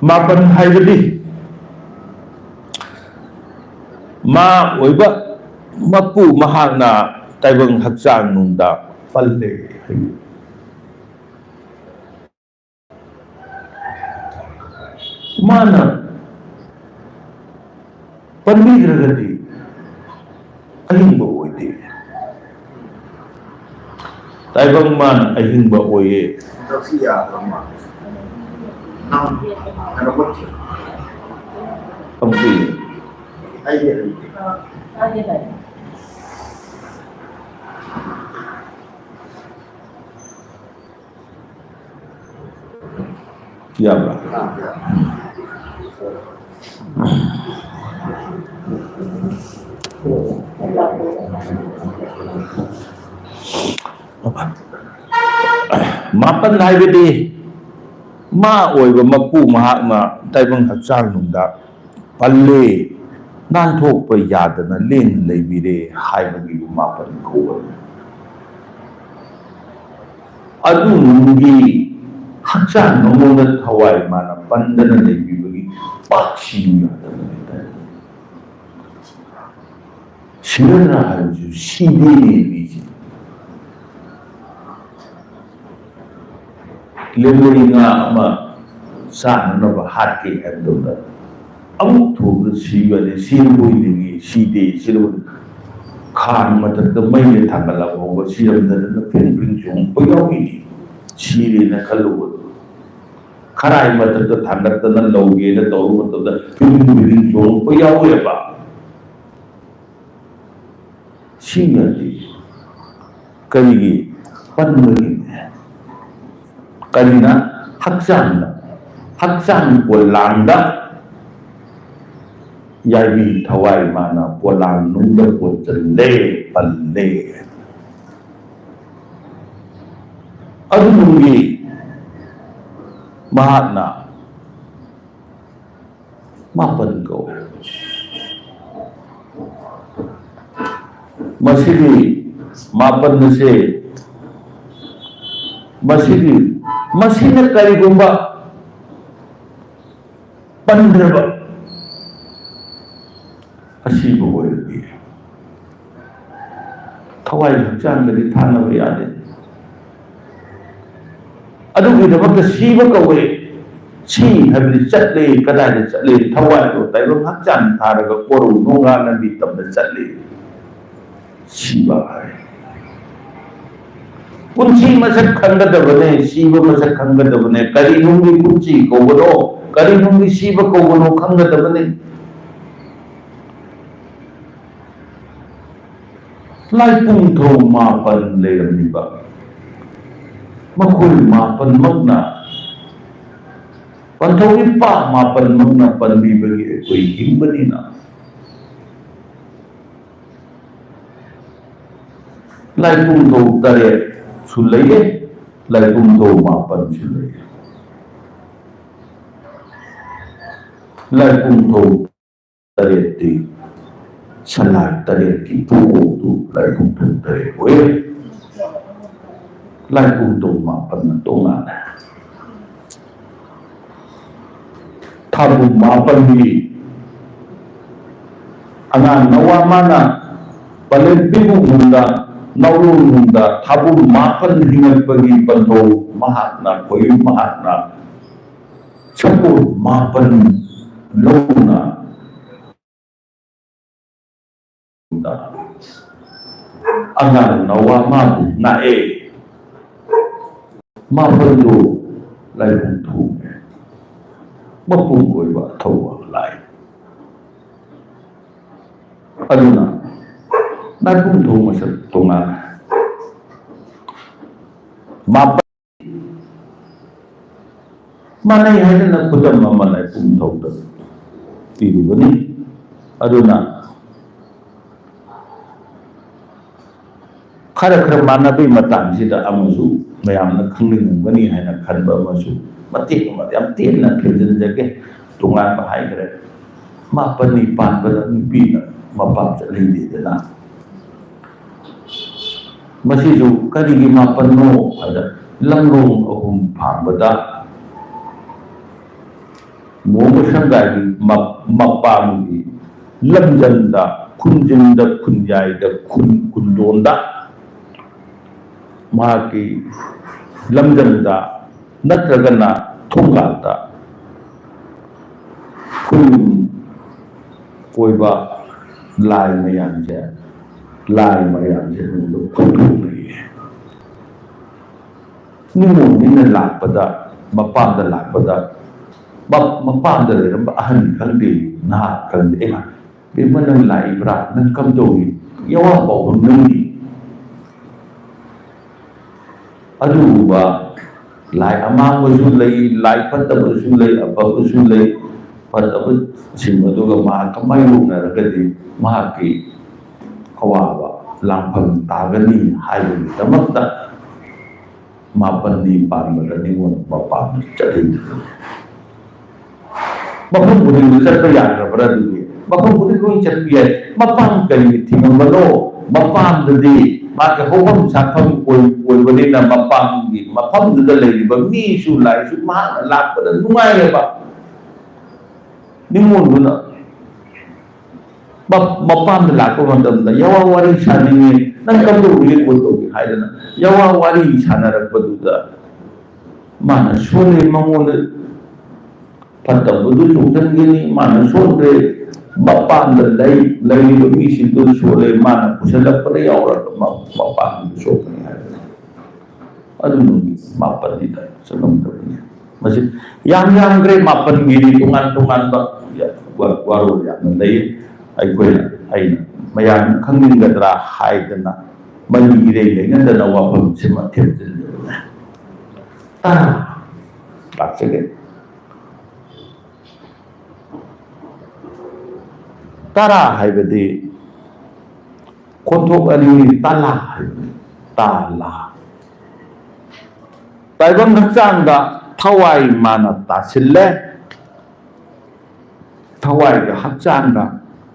ꯃꯥꯄꯟ ꯍꯥꯏꯕꯗꯤ ꯃꯥ ꯑꯣꯏꯕ ꯃꯄꯨ ꯃꯍꯥꯛꯅ ꯇꯥꯏꯕꯪ ꯍꯛꯆꯥꯡ ꯅꯨꯡꯗ ꯄꯜꯂꯦ ꯍꯥꯏꯕ꯫ ꯃꯥꯅ ꯄꯟꯕꯤꯗ꯭ꯔꯒꯗꯤ ꯑꯍꯤꯡꯕ ꯑꯣꯏꯗꯦ꯫ ꯇꯥꯏꯕꯪ ꯃꯥꯅ ꯑꯍꯤꯡꯕ ꯑꯣꯏꯌꯦ꯫ ꯍꯟꯗꯛꯁꯤ ꯌꯥꯗ꯭ꯔ ꯃꯥꯜꯂꯦ꯫ ꯅꯪ ꯀꯩꯅꯣ ꯃꯨꯠꯈꯤ꯫ ꯑꯃꯨꯛ ꯌꯦꯡꯉꯨ꯫ ꯑꯩꯗꯤ ꯍꯩꯇꯦ꯫ ꯌꯥꯕ꯭ꯔꯥ? ꯃꯥꯄꯟ ꯍꯥꯏꯕꯗꯤ ꯃꯥ ꯑꯣꯏꯕ ꯃꯄꯨ ꯃꯍꯥꯛꯅ ꯇꯥꯏꯕꯪ ꯍꯛꯆꯥꯡ ꯅꯨꯡꯗ ꯄꯜꯂꯦ, ꯅꯥꯟꯊꯣꯛꯄ ꯌꯥꯗꯅ ꯂꯦꯡ ꯂꯩꯕꯤꯔꯦ ꯍꯥꯏꯕꯒꯤꯕꯨ ꯃꯥꯄꯟ ꯀꯧꯕꯅꯤ꯫ ꯑꯗꯨꯒꯤ ꯍꯛꯆꯥꯡ ꯃꯉꯣꯟꯗ ꯊꯋꯥꯏ ꯃꯥꯅ ꯄꯟꯗꯅ ꯂꯩꯕꯤꯕꯒꯤ ꯄꯥꯛꯁꯤ ꯌꯥꯗꯕ ꯍꯥꯏꯇꯥꯔꯦ꯫ ꯁꯤꯔꯗ꯭ꯔꯥ ꯍꯥꯏꯕꯁꯨ ꯁꯤꯗꯦꯅꯦ ꯃꯤꯁꯦ꯫ ꯂꯦꯝꯂꯩ ꯉꯥ ꯑꯃ ꯆꯥꯅꯅꯕ ꯍꯥꯠꯀꯦ ꯍꯥꯏꯕꯗꯨꯗ ꯑꯃꯨꯛ ꯊꯣꯡꯗ ꯁꯤꯕꯅꯦ, ꯁꯤꯔꯕꯣꯏ ꯅꯤꯡꯉꯤ, ꯁꯤꯗꯦ, ꯁꯤꯔꯕꯣꯏ꯫ ꯈꯥꯡ ꯃꯊꯛꯇ ꯃꯩꯗ ꯊꯥꯡꯒꯠꯂꯛ ꯐꯥꯎꯕ ꯁꯤꯔꯝꯗꯗꯅ ꯐꯤꯡ ꯐꯤꯡ ꯆꯣꯡꯉꯛꯄ ꯌꯥꯎꯏꯅꯤ꯫ ꯁꯤꯔꯦꯅ ꯈꯜꯂꯨꯕꯗꯣ꯫ ꯈꯔꯥꯏ ꯃꯊꯛꯇ ꯊꯥꯡꯒꯠꯇꯅ ꯂꯧꯒꯦꯅ ꯇꯧꯔꯨꯕ ꯃꯇꯝꯗ ꯐꯤꯡ ꯐꯤꯡ ꯆꯣꯡꯉꯛꯄ ꯌꯥꯎꯋꯦꯕ꯫ ꯁꯤꯅꯗꯤ ꯀꯔꯤꯒꯤ ꯄꯟꯕꯒꯤꯅꯦ? ꯀꯔꯤꯅ? ꯍꯛꯆꯥꯡꯗ, ꯍꯛꯆꯥꯡ ꯄꯣꯂꯥꯡꯗ ꯌꯥꯏꯕꯤ ꯊꯋꯥꯏ ꯃꯥꯅ ꯄꯣꯂꯥꯡ ꯅꯨꯡꯗ ꯄꯣꯠꯆꯜꯂꯦ, ꯄꯜꯂꯦ꯫ ꯑꯗꯨꯒꯤ ꯃꯍꯥꯛꯅ ꯃꯥꯄꯟ ꯀꯧꯋꯦ꯫ ꯃꯁꯤꯒꯤ ꯃꯥꯄꯟ ꯑꯁꯦ, ꯃꯁꯤꯒꯤ, ꯃꯁꯤꯅ ꯀꯔꯤꯒꯨꯝꯕ ꯄꯟꯈ꯭ꯔꯕ ꯑꯁꯤꯕ ꯑꯣꯏꯔꯗꯤ, ꯊꯋꯥꯏ ꯍꯛꯆꯥꯡꯗꯗꯤ ꯊꯥꯅꯕ ꯌꯥꯗꯦ꯫ ꯑꯗꯨꯒꯤꯗꯃꯛꯇ ꯁꯤꯕ ꯀꯧꯋꯦ꯫ ꯁꯤ ꯍꯥꯏꯕꯗꯤ ꯆꯠꯂꯦ, ꯀꯗꯥꯏꯗ ꯆꯠꯂꯦ? ꯊꯋꯥꯏꯗꯣ ꯇꯥꯏꯕꯪ ꯍꯛꯆꯥꯡ ꯊꯥꯔꯒ ꯀꯣꯔꯧ ꯅꯣꯡꯉꯥ ꯂꯝꯕꯤ ꯇꯝꯅ ꯆꯠꯂꯦ꯫ ꯁꯤꯕ ꯍꯥꯏ꯫ ꯄꯨꯟꯁꯤ ꯃꯁꯛ ꯈꯪꯒꯗꯕꯅꯦ, ꯁꯤꯕ ꯃꯁꯛ ꯈꯪꯒꯗꯕꯅꯦ꯫ ꯀꯔꯤ ꯅꯨꯡꯒꯤ ꯄꯨꯟꯁꯤ ꯀꯧꯕꯅꯣ, ꯀꯔꯤ ꯅꯨꯡꯒꯤ ꯁꯤꯕ ꯀꯧꯕꯅꯣ ꯈꯪꯒꯗꯕꯅꯦ꯫ ꯂꯥꯏꯄꯨꯡꯊꯧ ꯃꯥꯄꯟ ꯂꯩꯔꯝꯃꯤꯕ, ꯃꯈꯣꯏ ꯃꯥꯄꯟꯃꯛꯅ, ꯄꯟꯊꯧꯒꯤ ꯄꯥ ꯃꯥꯄꯟꯃꯛꯅ ꯄꯟꯕꯤꯕꯒꯤ ꯑꯩꯈꯣꯏ ꯍꯤꯡꯕꯅꯤꯅ, ꯂꯥꯏꯄꯨꯡꯊꯧ ꯇꯔꯦꯠꯁꯨ ꯂꯩꯌꯦ, ꯂꯥꯏꯄꯨꯡꯊꯧ ꯃꯥꯄꯟꯁꯨ ꯂꯩꯌꯦ꯫ ꯂꯥꯏꯄꯨꯡꯊꯧ ꯇꯔꯦꯠꯇꯤ ꯁꯂꯥꯏ ꯇꯔꯦꯠꯀꯤ ꯄꯨꯕꯣꯛꯇꯨ ꯂꯥꯏꯄꯨꯡꯊꯧ ꯇꯔꯦꯠ ꯑꯣꯏ꯫ ꯂꯥꯏꯄꯨꯡꯊꯧ ꯃꯥꯄꯟꯅ ꯇꯣꯉꯥꯟꯅ ꯊꯥꯕꯨꯝ ꯃꯥꯄꯟꯒꯤ ꯑꯉꯥꯡ ꯅꯋꯥ ꯃꯥꯅ ꯄꯂꯦꯝ ꯄꯤꯕꯨꯡ ꯅꯨꯡꯗ, ꯅꯥꯎꯔꯣꯟ ꯅꯨꯡꯗ ꯊꯥꯕꯨꯝ ꯃꯥꯄꯟ ꯍꯤꯡꯉꯛꯄꯒꯤ ꯄꯟꯊꯧ ꯃꯍꯥꯛꯅ, ꯈꯣꯏꯌꯨꯝ ꯃꯍꯥꯛꯅ ꯁꯒꯣꯜ ꯃꯥꯄꯟ ꯂꯧꯅ ꯑꯉꯥꯡ ꯅꯋꯥ ꯃꯥꯕꯨ ꯉꯥꯛꯑꯦ꯫ ꯃꯥꯄꯟꯗꯨ ꯂꯥꯏꯕꯨꯡ ꯊꯣꯡꯉꯦ꯫ ꯃꯄꯨꯡ ꯑꯣꯏꯕ ꯑꯊꯧꯕ ꯂꯥꯏ꯫ ꯑꯗꯨꯅ ꯂꯥꯏꯕꯨꯡ ꯊꯣꯡ ꯃꯁꯛ ꯇꯣꯉꯥꯟꯅ ꯃꯥꯄꯟ ꯃꯥꯟꯅꯩ ꯍꯥꯏꯗꯅ ꯈꯨꯗꯝ ꯑꯃ ꯂꯥꯏꯄꯨꯡꯊꯧꯗ ꯄꯤꯔꯨꯕꯅꯤ꯫ ꯑꯗꯨꯅ ꯈꯔ ꯈꯔ ꯃꯥꯟꯅꯕꯒꯤ ꯃꯇꯥꯡꯁꯤꯗ ꯑꯃꯁꯨ ꯃꯌꯥꯝꯅ ꯈꯪꯅꯤꯡꯉꯝꯒꯅꯤ ꯍꯥꯏꯅ ꯈꯟꯕ ꯑꯃꯁꯨ ꯃꯇꯦꯛ ꯑꯃ ꯌꯥꯝ ꯇꯦꯟꯅ ꯊꯤꯟꯖꯤꯟꯖꯒꯦ꯫ ꯇꯣꯉꯥꯟꯕ ꯍꯥꯏꯈ꯭ꯔꯦ꯫ ꯃꯥꯄꯟꯅꯤ ꯄꯥꯟꯕꯗ ꯅꯨꯄꯤꯅ ꯃꯄꯥꯝ ꯆꯠꯍꯟꯗꯦꯗꯅ꯫ ꯃꯁꯤꯁꯨ ꯀꯔꯤꯒꯤ ꯃꯥꯄꯟꯅꯣ ꯍꯥꯏꯗ, ꯂꯝꯂꯣꯡ ꯑꯍꯨꯝ ꯐꯥꯡꯕꯗ ꯃꯣꯡꯕ ꯁꯪꯒꯥꯏꯒꯤ ꯃ-, ꯃꯄꯥꯝꯒꯤ ꯂꯝꯖꯟꯗ, ꯈꯨꯟꯖꯤꯟꯗ, ꯈꯨꯟꯌꯥꯏꯗ, ꯈꯨꯟ ꯈꯨꯟꯗꯣꯟꯗ, ꯃꯍꯥꯛꯀꯤ ꯂꯝꯖꯟꯗ ꯅꯠꯇ꯭ꯔꯒꯅ ꯊꯣꯡꯒꯥꯟꯗ ꯈꯨꯟ ꯀꯣꯏꯕ ꯂꯥꯏ ꯃꯌꯥꯝꯁꯦ, ꯂꯥꯏ ꯃꯌꯥꯝꯁꯦ ꯅꯣꯡꯃ ꯐꯝꯊꯣꯛꯅꯩꯌꯦ꯫ ꯅꯤꯉꯣꯜꯅꯤꯅ ꯂꯥꯛꯄꯗ, ꯃꯄꯥꯝꯗ ꯂꯥꯛꯄꯗ, ꯃ-, ꯃꯄꯥꯝꯗ ꯂꯩꯔꯝꯕ ꯑꯍꯟ ꯈꯪꯗꯦ, ꯅꯍꯥ ꯈꯪꯗꯦ, "ꯑꯦ, ꯕꯦꯝꯃ, ꯅꯪ ꯂꯥꯛꯏꯕ꯭ꯔꯥ? ꯅꯪ ꯀꯝꯗꯧꯏ?" ꯌꯥꯋꯥ ꯄꯥꯎꯈꯨꯝ ꯅꯪꯒꯤ꯫ ꯑꯗꯨꯒꯨꯝꯕ ꯂꯥꯏ ꯑꯃꯥꯡꯕꯁꯨ ꯂꯩ, ꯂꯥꯏ ꯐꯠꯇꯕꯁꯨ ꯂꯩ, ꯑꯐꯕꯁꯨ ꯂꯩ꯫ ꯐꯠꯇꯕꯁꯤꯡ ꯑꯗꯨꯒ ꯃꯍꯥꯛꯀ ꯃꯥꯌꯣꯛꯅꯔꯒꯗꯤ ꯃꯍꯥꯛꯀꯤ ꯑꯋꯥꯕ ꯂꯥꯡꯐꯝ ꯇꯥꯒꯅꯤ ꯍꯥꯏꯕꯒꯤꯗꯃꯛꯇ ꯃꯥꯄꯟꯅꯤ ꯄꯥꯟꯕꯗ ꯅꯤꯉꯣꯜ ꯃꯄꯥꯝꯗ ꯆꯠꯍꯩꯗꯕꯅꯤ꯫ ꯃꯐꯝ ꯈꯨꯗꯤꯡꯗ ꯆꯠꯄ ꯌꯥꯗ꯭ꯔꯕ꯭ꯔꯥ? ꯑꯗꯨꯗꯤ ꯃꯐꯝ ꯈꯨꯗꯤꯡ ꯂꯣꯏ ꯆꯠꯄ ꯌꯥꯏ꯫ ꯃꯄꯥꯝ ꯀꯔꯤꯒꯤ ꯊꯤꯡꯉꯝꯕꯅꯣ? ꯃꯄꯥꯝꯗꯗꯤ ꯃꯥꯒꯤ ꯍꯧꯐꯝ ꯁꯥꯐꯝ ꯑꯣꯏ-, ꯑꯣꯏꯕꯅꯤꯅ ꯃꯄꯥꯝꯒꯤ ꯃꯐꯝꯗꯨꯗ ꯂꯩꯔꯤꯕ ꯃꯤꯁꯨ ꯂꯥꯏꯁꯨ ꯃꯍꯥꯛꯅ ꯂꯥꯛꯄꯗ ꯅꯨꯡꯉꯥꯏꯌꯦꯕ꯫ ꯅꯤꯉꯣꯜꯗꯨꯅ ꯃ-, ꯃꯄꯥꯝꯗ ꯂꯥꯛꯄ ꯃꯇꯝꯗ, "ꯌꯥꯋꯥ ꯋꯥꯔꯤ ꯁꯥꯅꯤꯡꯉꯤ, ꯅꯪ ꯀꯝꯗꯧꯔꯤꯒꯦ, ꯀꯣꯜ ꯇꯧꯒꯦ?" ꯍꯥꯏꯗꯅ ꯌꯥꯋꯥ ꯋꯥꯔꯤ ꯁꯥꯟꯅꯔꯛꯄꯗꯨꯗ ꯃꯥꯅ ꯁꯣꯜꯂꯦ, ꯃꯉꯣꯟꯗ ꯐꯠꯇꯕꯗꯨ ꯆꯣꯡꯁꯤꯟꯒꯅꯤ, ꯃꯥꯅ ꯁꯣꯟꯈ꯭ꯔꯦ, ꯃꯄꯥꯝꯗ ꯂꯩ-, ꯂꯩꯔꯤꯕ ꯃꯤꯁꯤꯡꯗꯨ ꯁꯣꯜꯂꯦ, ꯃꯥꯅ ꯄꯨꯁꯤꯜꯂꯛꯄꯗ ꯌꯥꯎꯔꯒ ꯃ-, ꯃꯄꯥꯝꯗꯨ ꯁꯣꯛꯀꯅꯤ ꯍꯥꯏꯕꯅꯤ꯫ ꯑꯗꯨ ꯅꯨꯃꯤꯠ ꯃꯥꯄꯜꯅꯤꯗ ꯆꯠꯂꯝꯗꯕꯅꯤ꯫ ꯃꯁꯤ ꯌꯥꯝ ꯌꯥꯝꯈ꯭ꯔꯦ, ꯃꯥꯄꯜꯒꯤꯗꯤ ꯇꯣꯉꯥꯟ ꯇꯣꯉꯥꯟꯕ ꯋꯥ-, ꯋꯥꯔꯣꯜ ꯌꯥꯝꯅ ꯂꯩ꯫ ꯑꯩꯈꯣꯏꯅ, ꯑꯩꯅ ꯃꯌꯥꯝꯅ ꯈꯪꯅꯤꯡꯒꯗ꯭ꯔꯥ ꯍꯥꯏꯗꯅ ꯃꯔꯤ ꯏꯔꯩ ꯂꯩꯅꯗꯅ ꯋꯥꯐꯝꯁꯤꯃ ꯊꯦꯝꯖꯤꯟꯖꯕꯅꯦ꯫ ꯇꯔꯥ, ꯇꯥꯛꯆꯒꯦ꯫ ꯇꯔꯥ ꯍꯥꯏꯕꯗꯤ ꯈꯣꯟꯊꯣꯛ ꯑꯅꯤ, ꯇꯂꯥ ꯍꯥꯏꯕꯅꯤ꯫ ꯇꯂꯥ꯫ ꯇꯥꯏꯕꯪ ꯍꯛꯆꯥꯡꯗ ꯊꯋꯥꯏ ꯃꯥꯅ ꯇꯥꯁꯤꯜꯂꯦ꯫ ꯊꯋꯥꯏꯒ ꯍꯛꯆꯥꯡꯒ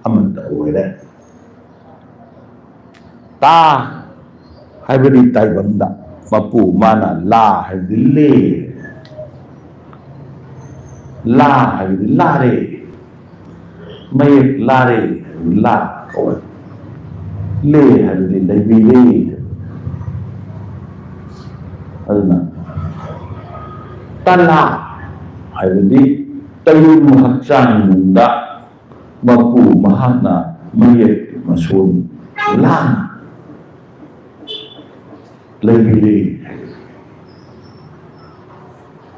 ꯑꯃꯠꯇ ꯑꯣꯏꯔꯦ꯫ ꯇꯥ ꯍꯥꯏꯕꯗꯤ ꯇꯥꯏꯕꯪꯗ, ꯃꯄꯨ ꯃꯥꯅ ꯂꯥ ꯍꯥꯏꯕꯗꯤ ꯂꯦ꯫ ꯂꯥ ꯍꯥꯏꯕꯗꯤ ꯂꯥꯔꯦ꯫ ꯃꯌꯦꯛ ꯂꯥꯔꯦ ꯍꯥꯏꯕꯗꯤ ꯂꯥ ꯀꯧꯋꯦ꯫ ꯂꯦ ꯍꯥꯏꯕꯗꯤ ꯂꯩꯕꯤꯔꯦ꯫ ꯑꯗꯨꯅ ꯇꯂꯥ ꯍꯥꯏꯕꯗꯤ ꯇꯌꯨꯝ ꯍꯛꯆꯥꯡ ꯅꯨꯡꯗ ꯃꯄꯨ ꯃꯍꯥꯛꯅ ꯃꯌꯦꯛ ꯃꯁꯣꯟ ꯂꯥꯅ ꯂꯩꯕꯤꯔꯦ꯫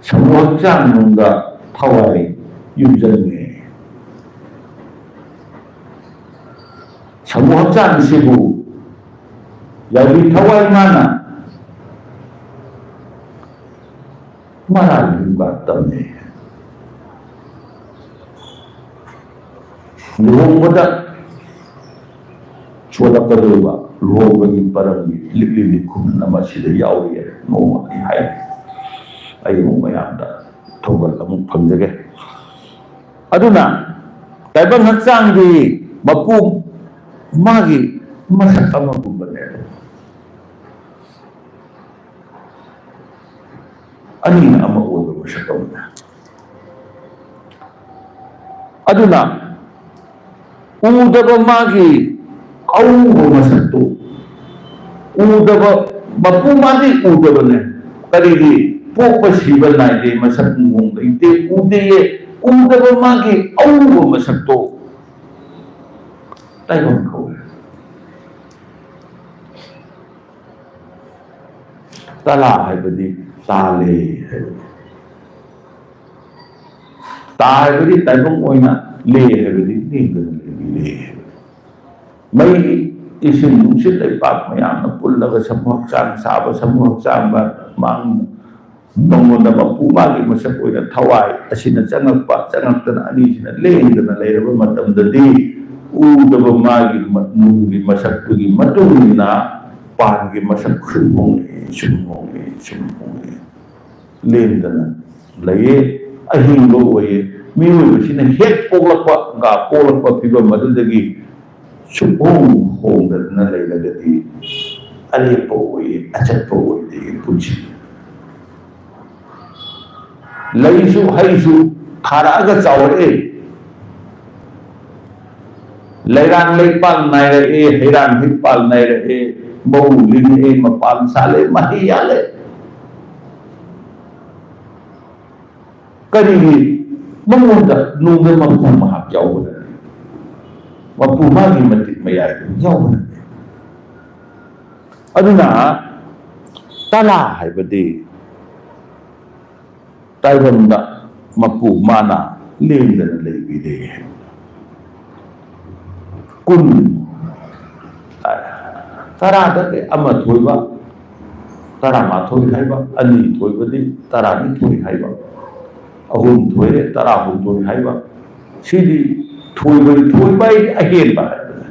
ꯁꯃꯨ ꯍꯛꯆꯥꯡ ꯅꯨꯡꯗ ꯊꯋꯥꯏ ꯌꯨꯝꯖꯟꯉꯦ꯫ ꯁꯃꯨ ꯍꯛꯆꯥꯡꯁꯤꯕꯨ ꯌꯥꯏꯕꯤ ꯊꯋꯥꯏ ꯃꯥꯅ ꯃꯔꯥꯜ ꯌꯨꯝꯒ ꯇꯝꯃꯦ꯫ ꯂꯨꯍꯣꯡꯕꯗ ꯆꯣꯜꯂꯛꯀꯗꯧꯔꯤꯕ ꯂꯨꯍꯣꯡꯕꯒꯤ ꯄꯔꯝꯒꯤ ꯂꯤꯛꯂꯤ ꯂꯤꯈꯨꯝ ꯑꯃ ꯁꯤꯗ ꯌꯥꯎꯔꯤ꯫ ꯅꯣꯡꯃ ꯑꯩ ꯍꯥꯏꯔꯤ, ꯑꯩ ꯑꯃꯨꯛ ꯃꯌꯥꯝꯗ ꯊꯧꯒꯜ ꯑꯃꯨꯛ ꯐꯪꯖꯒꯦ꯫ ꯑꯗꯨꯅ ꯇꯥꯏꯕꯪ ꯍꯛꯆꯥꯡꯗꯤ ꯃꯄꯨ ꯃꯥꯒꯤ ꯃꯁꯛ ꯑꯃꯒꯨꯝꯕꯅꯦ꯫ ꯑꯅꯤꯅ ꯑꯃ ꯑꯣꯏꯕ ꯃꯁꯛ ꯑꯃꯅꯤ꯫ ꯑꯗꯨꯅ ꯎꯗꯕ ꯃꯥꯒꯤ ꯑꯎꯕ ꯃꯁꯛꯇꯨ, ꯎꯗꯕ ꯃꯄꯨ ꯃꯥꯗꯤ ꯎꯗꯕꯅꯦ꯫ ꯀꯔꯤꯒꯤ? ꯄꯣꯛꯄ ꯁꯤꯕ ꯅꯥꯏꯗꯦ, ꯃꯁꯛ ꯃꯑꯣꯡ ꯂꯩꯇꯦ, ꯎꯗꯦꯌꯦ꯫ ꯎꯗꯕ ꯃꯥꯒꯤ ꯑꯎꯕ ꯃꯁꯛꯇꯣ ꯇꯥꯏꯕꯪ ꯀꯧꯋꯦ꯫ ꯇꯂꯥ ꯍꯥꯏꯕꯗꯤ ꯇꯥꯂꯦ ꯍꯥꯏꯕꯅꯤ꯫ ꯇꯥ ꯍꯥꯏꯕꯗꯤ ꯇꯥꯏꯕꯪ ꯑꯣꯏꯅ, ꯂꯦ ꯍꯥꯏꯕꯗꯤ ꯂꯦꯡꯗꯅ ꯂꯩꯕꯤ ꯂꯦ ꯍꯥꯏꯕꯅꯤ꯫ ꯃꯩ, ꯏꯁꯤꯡ, ꯅꯨꯡꯁꯤꯠ, ꯂꯩꯄꯥꯛ ꯃꯌꯥꯝꯅ ꯄꯨꯜꯂꯒ ꯁꯃꯨ ꯍꯛꯆꯥꯡ ꯁꯥꯕ, ꯁꯃꯨ ꯍꯛꯆꯥꯡ ꯃꯥꯡ ꯃꯉꯣꯟꯗ ꯃꯄꯨ ꯃꯥꯒꯤ ꯃꯁꯛ ꯑꯣꯏꯅ ꯊꯋꯥꯏ ꯑꯁꯤꯅ ꯆꯪꯉꯛꯄ, ꯆꯪꯉꯛꯇꯅ ꯑꯅꯤꯁꯤꯅ ꯂꯦꯡꯗꯅ ꯂꯩꯔꯕ ꯃꯇꯝꯗꯗꯤ, ꯎꯗꯕ ꯃꯥꯒꯤ ꯃ-, ꯅꯨꯡꯒꯤ ꯃꯁꯛꯇꯨꯒꯤ ꯃꯇꯨꯡ ꯏꯟꯅ ꯄꯥꯟꯒꯤ ꯃꯁꯛ ꯁꯨꯝ ꯍꯣꯡꯉꯛꯑꯦ, ꯁꯨꯝ ꯍꯣꯡꯉꯛꯑꯦ, ꯁꯨꯝ ꯍꯣꯡꯉꯛꯑꯦ꯫ ꯂꯦꯡꯗꯅ ꯂꯩꯌꯦ, ꯑꯍꯤꯡꯕ ꯑꯣꯏꯌꯦ꯫ ꯃꯤꯑꯣꯏꯕꯁꯤꯅ ꯍꯦꯛ ꯄꯣꯛꯂꯛꯄ, ꯄꯣꯛꯂꯛꯄ ꯐꯤꯕꯝ ꯑꯗꯨꯗꯒꯤ ꯁꯨꯛꯍꯣꯡ ꯍꯣꯡꯗꯗꯅ ꯂꯩꯔꯒꯗꯤ ꯑꯔꯦꯞꯄ ꯑꯣꯏꯌꯦ, ꯑꯆꯠꯄ ꯑꯣꯏꯗꯦ ꯄꯨꯟꯁꯤ꯫ ꯂꯩꯁꯨ ꯍꯩꯁꯨ ꯊꯥꯔꯛꯑꯒ ꯆꯥꯎꯔꯛꯑꯦ꯫ ꯂꯩꯔꯥꯡ ꯂꯩꯄꯥꯛ ꯅꯥꯏꯔꯛꯑꯦ, ꯍꯩꯔꯥꯡ ꯍꯩꯄꯥꯜ ꯅꯥꯏꯔꯛꯑꯦ, ꯃꯧ ꯂꯤꯡꯉꯛꯑꯦ, ꯃꯄꯥꯟ ꯁꯥꯠꯂꯦ, ꯃꯍꯩ ꯌꯥꯜꯂꯦ꯫ ꯀꯔꯤꯒꯤ? ꯃꯉꯣꯟꯗ ꯅꯣꯡꯗ ꯃꯄꯨ ꯃꯍꯥꯛ ꯌꯥꯎꯕꯅꯅꯤ꯫ ꯃꯄꯨ ꯃꯥꯒꯤ ꯃꯇꯤꯛ ꯃꯌꯥꯏꯗ ꯌꯥꯎꯕꯅꯅꯤ꯫ ꯑꯗꯨꯅ ꯇꯔꯥ ꯍꯥꯏꯕꯗꯤ ꯇꯥꯏꯕꯪꯗ ꯃꯄꯨ ꯃꯥꯅ ꯂꯦꯡꯗꯅ ꯂꯩꯕꯤꯔꯦ꯫ ꯀꯨꯟ, ꯇꯔꯥꯗꯒꯤ ꯑꯃ ꯊꯣꯏꯕ, ꯇꯔꯥꯃꯥꯊꯣꯏ ꯍꯥꯏꯕ, ꯑꯅꯤ ꯊꯣꯏꯕꯗꯤ ꯇꯔꯥꯅꯤꯊꯣꯏ ꯍꯥꯏꯕ, ꯑꯍꯨꯝ ꯊꯣꯏꯔꯦ ꯇꯔꯥꯍꯨꯝꯗꯣꯏ ꯍꯥꯏꯕ, ꯁꯤꯗꯤ ꯊꯣꯏꯕ, ꯊꯣꯏꯕ ꯍꯥꯏꯗꯤ ꯑꯍꯦꯟꯕ ꯍꯥꯏꯕꯅꯤ꯫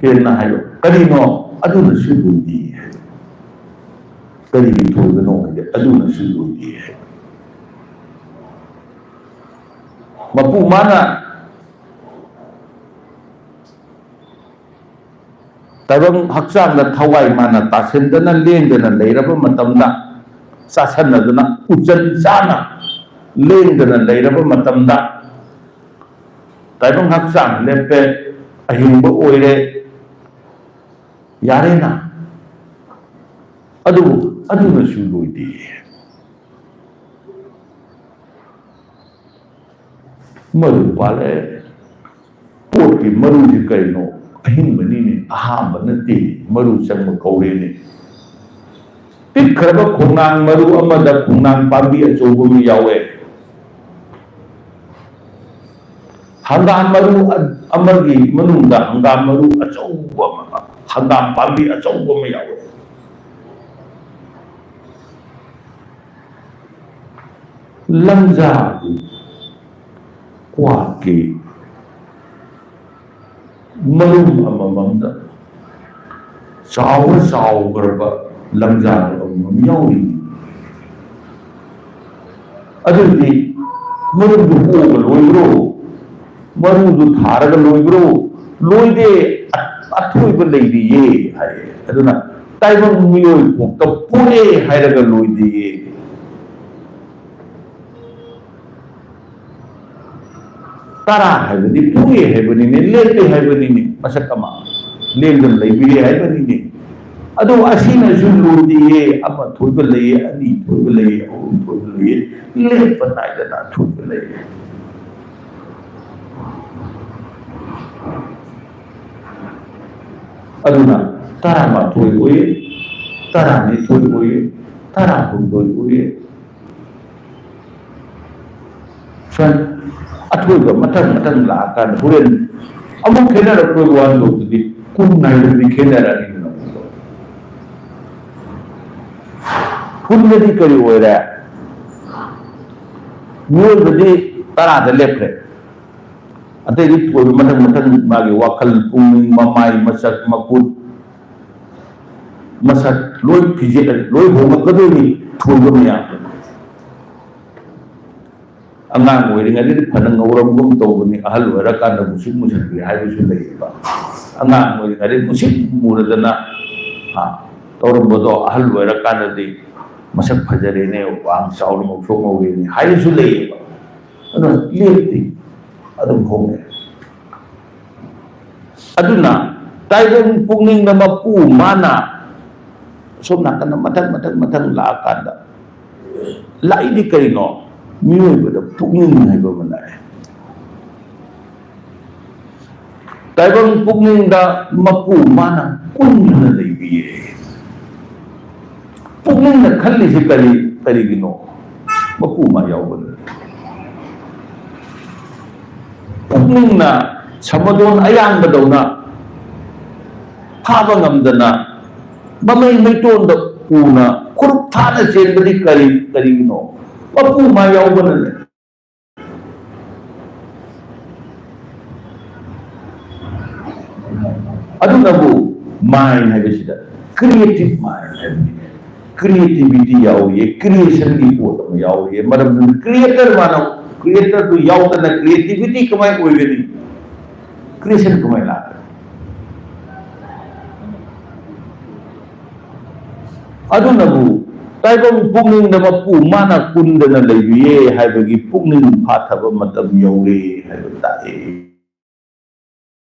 ꯍꯦꯟꯅ ꯍꯥꯏꯕ ꯀꯔꯤꯅꯣ? ꯑꯗꯨꯅꯁꯨ ꯂꯣꯏꯗꯦ ꯍꯥꯏꯕ꯫ ꯀꯔꯤꯒꯤ ꯊꯣꯏꯕꯅꯣ ꯍꯥꯏꯗꯤ ꯑꯗꯨꯅꯁꯨ ꯂꯣꯏꯗꯦ ꯍꯥꯏꯕ꯫ ꯃꯄꯨ ꯃꯥꯅ ꯇꯥꯏꯕꯪ ꯍꯛꯆꯥꯡꯗ ꯊꯋꯥꯏ ꯃꯥꯅ ꯇꯥꯁꯤꯟꯗꯅ ꯂꯦꯡꯗꯅ ꯂꯩꯔꯕ ꯃꯇꯝꯗ, ꯆꯥꯁꯟꯅꯗꯅ ꯎꯆꯟ ꯆꯥꯅ ꯂꯦꯡꯗꯅ ꯂꯩꯔꯕ ꯃꯇꯝꯗ, ꯇꯥꯏꯕꯪ ꯍꯛꯆꯥꯡ ꯂꯦꯞꯄꯦ, ꯑꯍꯤꯡꯕ ꯑꯣꯏꯔꯦ, ꯌꯥꯔꯦꯅ꯫ ꯑꯗꯨꯕꯨ ꯑꯗꯨꯅꯁꯨ ꯂꯣꯏꯗꯦ꯫ ꯃꯔꯨ ꯄꯥꯜꯂꯦ꯫ ꯄꯣꯠꯀꯤ ꯃꯔꯨꯁꯤ ꯀꯩꯅꯣ? ꯑꯍꯤꯡꯕꯅꯤꯅꯦ, ꯑꯍꯥꯟꯕ ꯅꯠꯇꯦ, ꯃꯔꯨ ꯆꯪꯕ ꯀꯧꯔꯦꯅꯦ꯫ ꯄꯤꯛꯈ꯭ꯔꯕ ꯈꯣꯡꯅꯥꯡ ꯃꯔꯨ ꯑꯃꯗ ꯈꯣꯡꯅꯥꯡ ꯄꯥꯝꯕꯤ ꯑꯆꯧꯕ ꯑꯃ ꯌꯥꯎꯋꯦ꯫ ꯍꯪꯒꯥꯝ ꯃꯔꯨ ꯑ-, ꯑꯃꯒꯤ ꯃꯅꯨꯡꯗ ꯍꯪꯒꯥꯝ ꯃꯔꯨ ꯑꯆꯧꯕ ꯑꯃ, ꯍꯪꯒꯥꯝ ꯄꯥꯝꯕꯤ ꯑꯆꯧꯕ ꯑꯃ ꯌꯥꯎꯋꯦ꯫ ꯂꯝꯖꯥꯒꯤ ꯀ꯭ꯋꯥꯠꯀꯤ ꯃꯔꯨꯝ ꯑꯃꯃꯝꯗ ꯆꯥꯎꯔ ꯆꯥꯎꯈ꯭ꯔꯕ ꯂꯝꯖꯥꯗ ꯑꯃꯃꯝ ꯌꯥꯎꯔꯤ꯫ ꯑꯗꯨꯗꯤ ꯃꯔꯨꯝꯗꯨ ꯄꯣꯛꯑꯒ ꯂꯣꯏꯕ꯭ꯔꯣ? ꯃꯔꯨꯗꯨ ꯊꯥꯔꯒ ꯂꯣꯏꯕ꯭ꯔꯣ? ꯂꯣꯏꯗꯦ, ꯑ-, ꯑꯊꯣꯏꯕ ꯂꯩꯔꯤꯌꯦ ꯍꯥꯏꯌꯦ꯫ ꯑꯗꯨꯅ ꯇꯥꯏꯕꯪ ꯃꯤꯑꯣꯏ ꯄꯣꯛꯇ ꯄꯣꯛꯑꯦ ꯍꯥꯏꯔꯒ ꯂꯣꯏꯗꯦꯌꯦ꯫ ꯇꯔꯥ ꯍꯥꯏꯕꯗꯤ ꯄꯨꯔꯦ ꯍꯥꯏꯕꯅꯤꯅꯦ, ꯂꯦꯞꯄꯦ ꯍꯥꯏꯕꯅꯤꯅꯦ, ꯃꯁꯛ ꯑꯃ ꯂꯦꯡꯗꯅ ꯂꯩꯕꯤꯔꯦ ꯍꯥꯏꯕꯅꯤꯅꯦ꯫ ꯑꯗꯨ ꯑꯁꯤꯅꯁꯨ ꯂꯣꯏꯗꯦꯌꯦ, ꯑꯃ ꯊꯣꯏꯕ ꯂꯩꯌꯦ, ꯑꯅꯤ ꯊꯣꯏꯕ ꯂꯩꯌꯦ, ꯑꯍꯨꯝ ꯊꯣꯏꯕ ꯂꯩꯌꯦ, ꯂꯦꯞꯄ ꯅꯥꯏꯗꯅ ꯑꯊꯣꯏꯕ ꯂꯩꯌꯦ꯫ ꯑꯗꯨꯅ ꯇꯔꯥꯃꯥꯊꯣꯏ ꯑꯣꯏꯌꯦ, ꯇꯔꯥꯅꯤꯊꯣꯏ ꯑꯣꯏꯌꯦ, ꯇꯔꯥꯍꯨꯝꯗꯣꯏ ꯑꯣꯏꯌꯦ꯫ ꯁꯨꯃꯥꯏꯅ ꯑꯊꯣꯏꯕ ꯃꯊꯪ ꯃꯊꯪ ꯂꯥꯛꯑꯀꯥꯟꯗ ꯍꯣꯔꯦꯟ ꯑꯃꯨꯛ ꯈꯦꯠꯅꯔꯛꯇꯣꯏꯕ ꯋꯥꯍꯟꯊꯣꯛꯇꯨꯗꯤ ꯀꯨꯟ ꯍꯥꯏꯕꯗꯨꯗꯤ ꯈꯦꯠꯅꯔꯛꯑꯅꯤꯗꯅ ꯑꯃꯨꯛꯀꯣ꯫ ꯀꯨꯟꯗꯗꯤ ꯀꯔꯤ ꯑꯣꯏꯔꯦ? ꯃꯤꯑꯣꯏꯕꯗꯤ ꯇꯔꯥꯗ ꯂꯦꯞꯈ꯭ꯔꯦ꯫ ꯑꯇꯩꯗꯤ ꯊꯣꯏꯕ ꯃꯊꯪ ꯃꯊꯪ ꯃꯥꯒꯤ ꯋꯥꯈꯜ, ꯄꯨꯛꯅꯤꯡ, ꯃꯃꯥꯏ, ꯃꯁꯛ, ꯃꯈꯨꯠ, ꯃꯁꯛ ꯂꯣꯏ ꯐꯤꯖꯦꯠ ꯂꯣꯏ ꯍꯣꯡꯉꯛꯀꯗꯣꯏꯅꯤ ꯊꯣꯏꯕ ꯃꯌꯥꯝꯗꯨꯅ꯫ ꯑꯉꯥꯡ ꯑꯣꯏꯔꯤꯉꯩꯗꯗꯤ ꯐꯅ ꯉꯧꯔꯝꯒꯨꯝ ꯇꯧꯕꯅꯤ, ꯑꯍꯜ ꯑꯣꯏꯔꯀꯥꯟꯗ ꯃꯨꯁꯤꯟ ꯃꯨꯁꯤꯟꯈ꯭ꯔꯦ ꯍꯥꯏꯕꯁꯨ ꯂꯩꯌꯦꯕ꯫ ꯑꯉꯥꯡ ꯑꯣꯏꯔꯤꯉꯩꯗ ꯃꯨꯁꯤꯟ ꯃꯨꯔꯗꯅ, ꯑ, ꯇꯧꯔꯝꯕꯗꯣ ꯑꯍꯜ ꯑꯣꯏꯔꯀꯥꯟꯗꯗꯤ ꯃꯁꯛ ꯐꯖꯔꯦꯅꯦ, ꯋꯥꯡ ꯆꯥꯎꯅ ꯉꯧꯊꯣꯛ ꯉꯧꯔꯦꯅꯦ ꯍꯥꯏꯕꯁꯨ ꯂꯩꯌꯦꯕ꯫ ꯑꯗꯨꯅ ꯂꯦꯞꯇꯦ, ꯑꯗꯨꯝ ꯍꯣꯡꯉꯦ꯫ ꯑꯗꯨꯅ ꯇꯥꯏꯕꯪ ꯄꯨꯛꯅꯤꯡꯗ ꯃꯄꯨ ꯃꯥꯅ ꯁꯣꯝ ꯅꯥꯀꯟꯗ ꯃꯊꯪ ꯃꯊꯪ ꯃꯊꯪ ꯂꯥꯛꯑꯀꯥꯟꯗ ꯂꯥꯛꯏꯗꯤ ꯀꯔꯤꯅꯣ? ꯃꯤꯑꯣꯏꯕꯗ ꯄꯨꯛꯅꯤꯡ ꯍꯥꯏꯕ ꯑꯃ ꯂꯥꯛꯑꯦ꯫ ꯇꯥꯏꯕꯪ ꯄꯨꯛꯅꯤꯡꯗ ꯃꯄꯨ ꯃꯥꯅ ꯀꯨꯟꯗꯨꯅ ꯂꯩꯕꯤꯌꯦ꯫ ꯄꯨꯛꯅꯤꯡꯅ ꯈꯜꯂꯤꯁꯤ ꯀꯔꯤ, ꯀꯔꯤꯒꯤꯅꯣ? ꯃꯄꯨ ꯃꯥ ꯌꯥꯎꯕꯗꯨꯅꯤ꯫ ꯄꯨꯛꯅꯤꯡꯅ ꯁꯃꯗꯣꯟ ꯑꯌꯥꯡꯕꯗꯧꯅ ꯐꯥꯕ ꯉꯝꯗꯅ ꯃꯃꯩ ꯃꯩꯇꯣꯟꯗ ꯎꯅ ꯈꯨꯔꯨꯞ ꯊꯥꯅ ꯆꯦꯟꯕꯗꯤ ꯀꯔꯤ, ꯀꯔꯤꯒꯤꯅꯣ? ꯃꯄꯨ ꯃꯥ ꯌꯥꯎꯕꯅꯅꯦ꯫ ꯑꯗꯨꯅꯕꯨ mind ꯍꯥꯏꯕꯁꯤꯗ creative mind ꯍꯥꯏꯕꯅꯤ꯫ Creativity ꯌꯥꯎꯔꯤꯌꯦ, creationꯒꯤ ꯄꯣꯠ ꯑꯃ ꯌꯥꯎꯔꯤꯌꯦ꯫ ꯃꯔꯝꯗꯤ creator ꯃꯥꯅ, creatorꯗꯨ ꯌꯥꯎꯗꯅ creativity ꯀꯃꯥꯏꯅ ꯑꯣꯏꯒꯅꯤ? Creation ꯀꯃꯥꯏꯅ ꯂꯥꯛꯀꯅꯤ? ꯑꯗꯨꯅꯕꯨ ꯇꯥꯏꯕꯪ ꯄꯨꯛꯅꯤꯡꯗ ꯃꯄꯨ ꯃꯥꯅ ꯀꯨꯟꯗꯅ ꯂꯩꯕꯤꯌꯦ ꯍꯥꯏꯕꯒꯤ ꯄꯨꯛꯅꯤꯡ ꯐꯥꯊꯕ ꯃꯇꯝ ꯌꯧꯔꯦ ꯍꯥꯏꯕ ꯇꯥꯛꯑꯦ꯫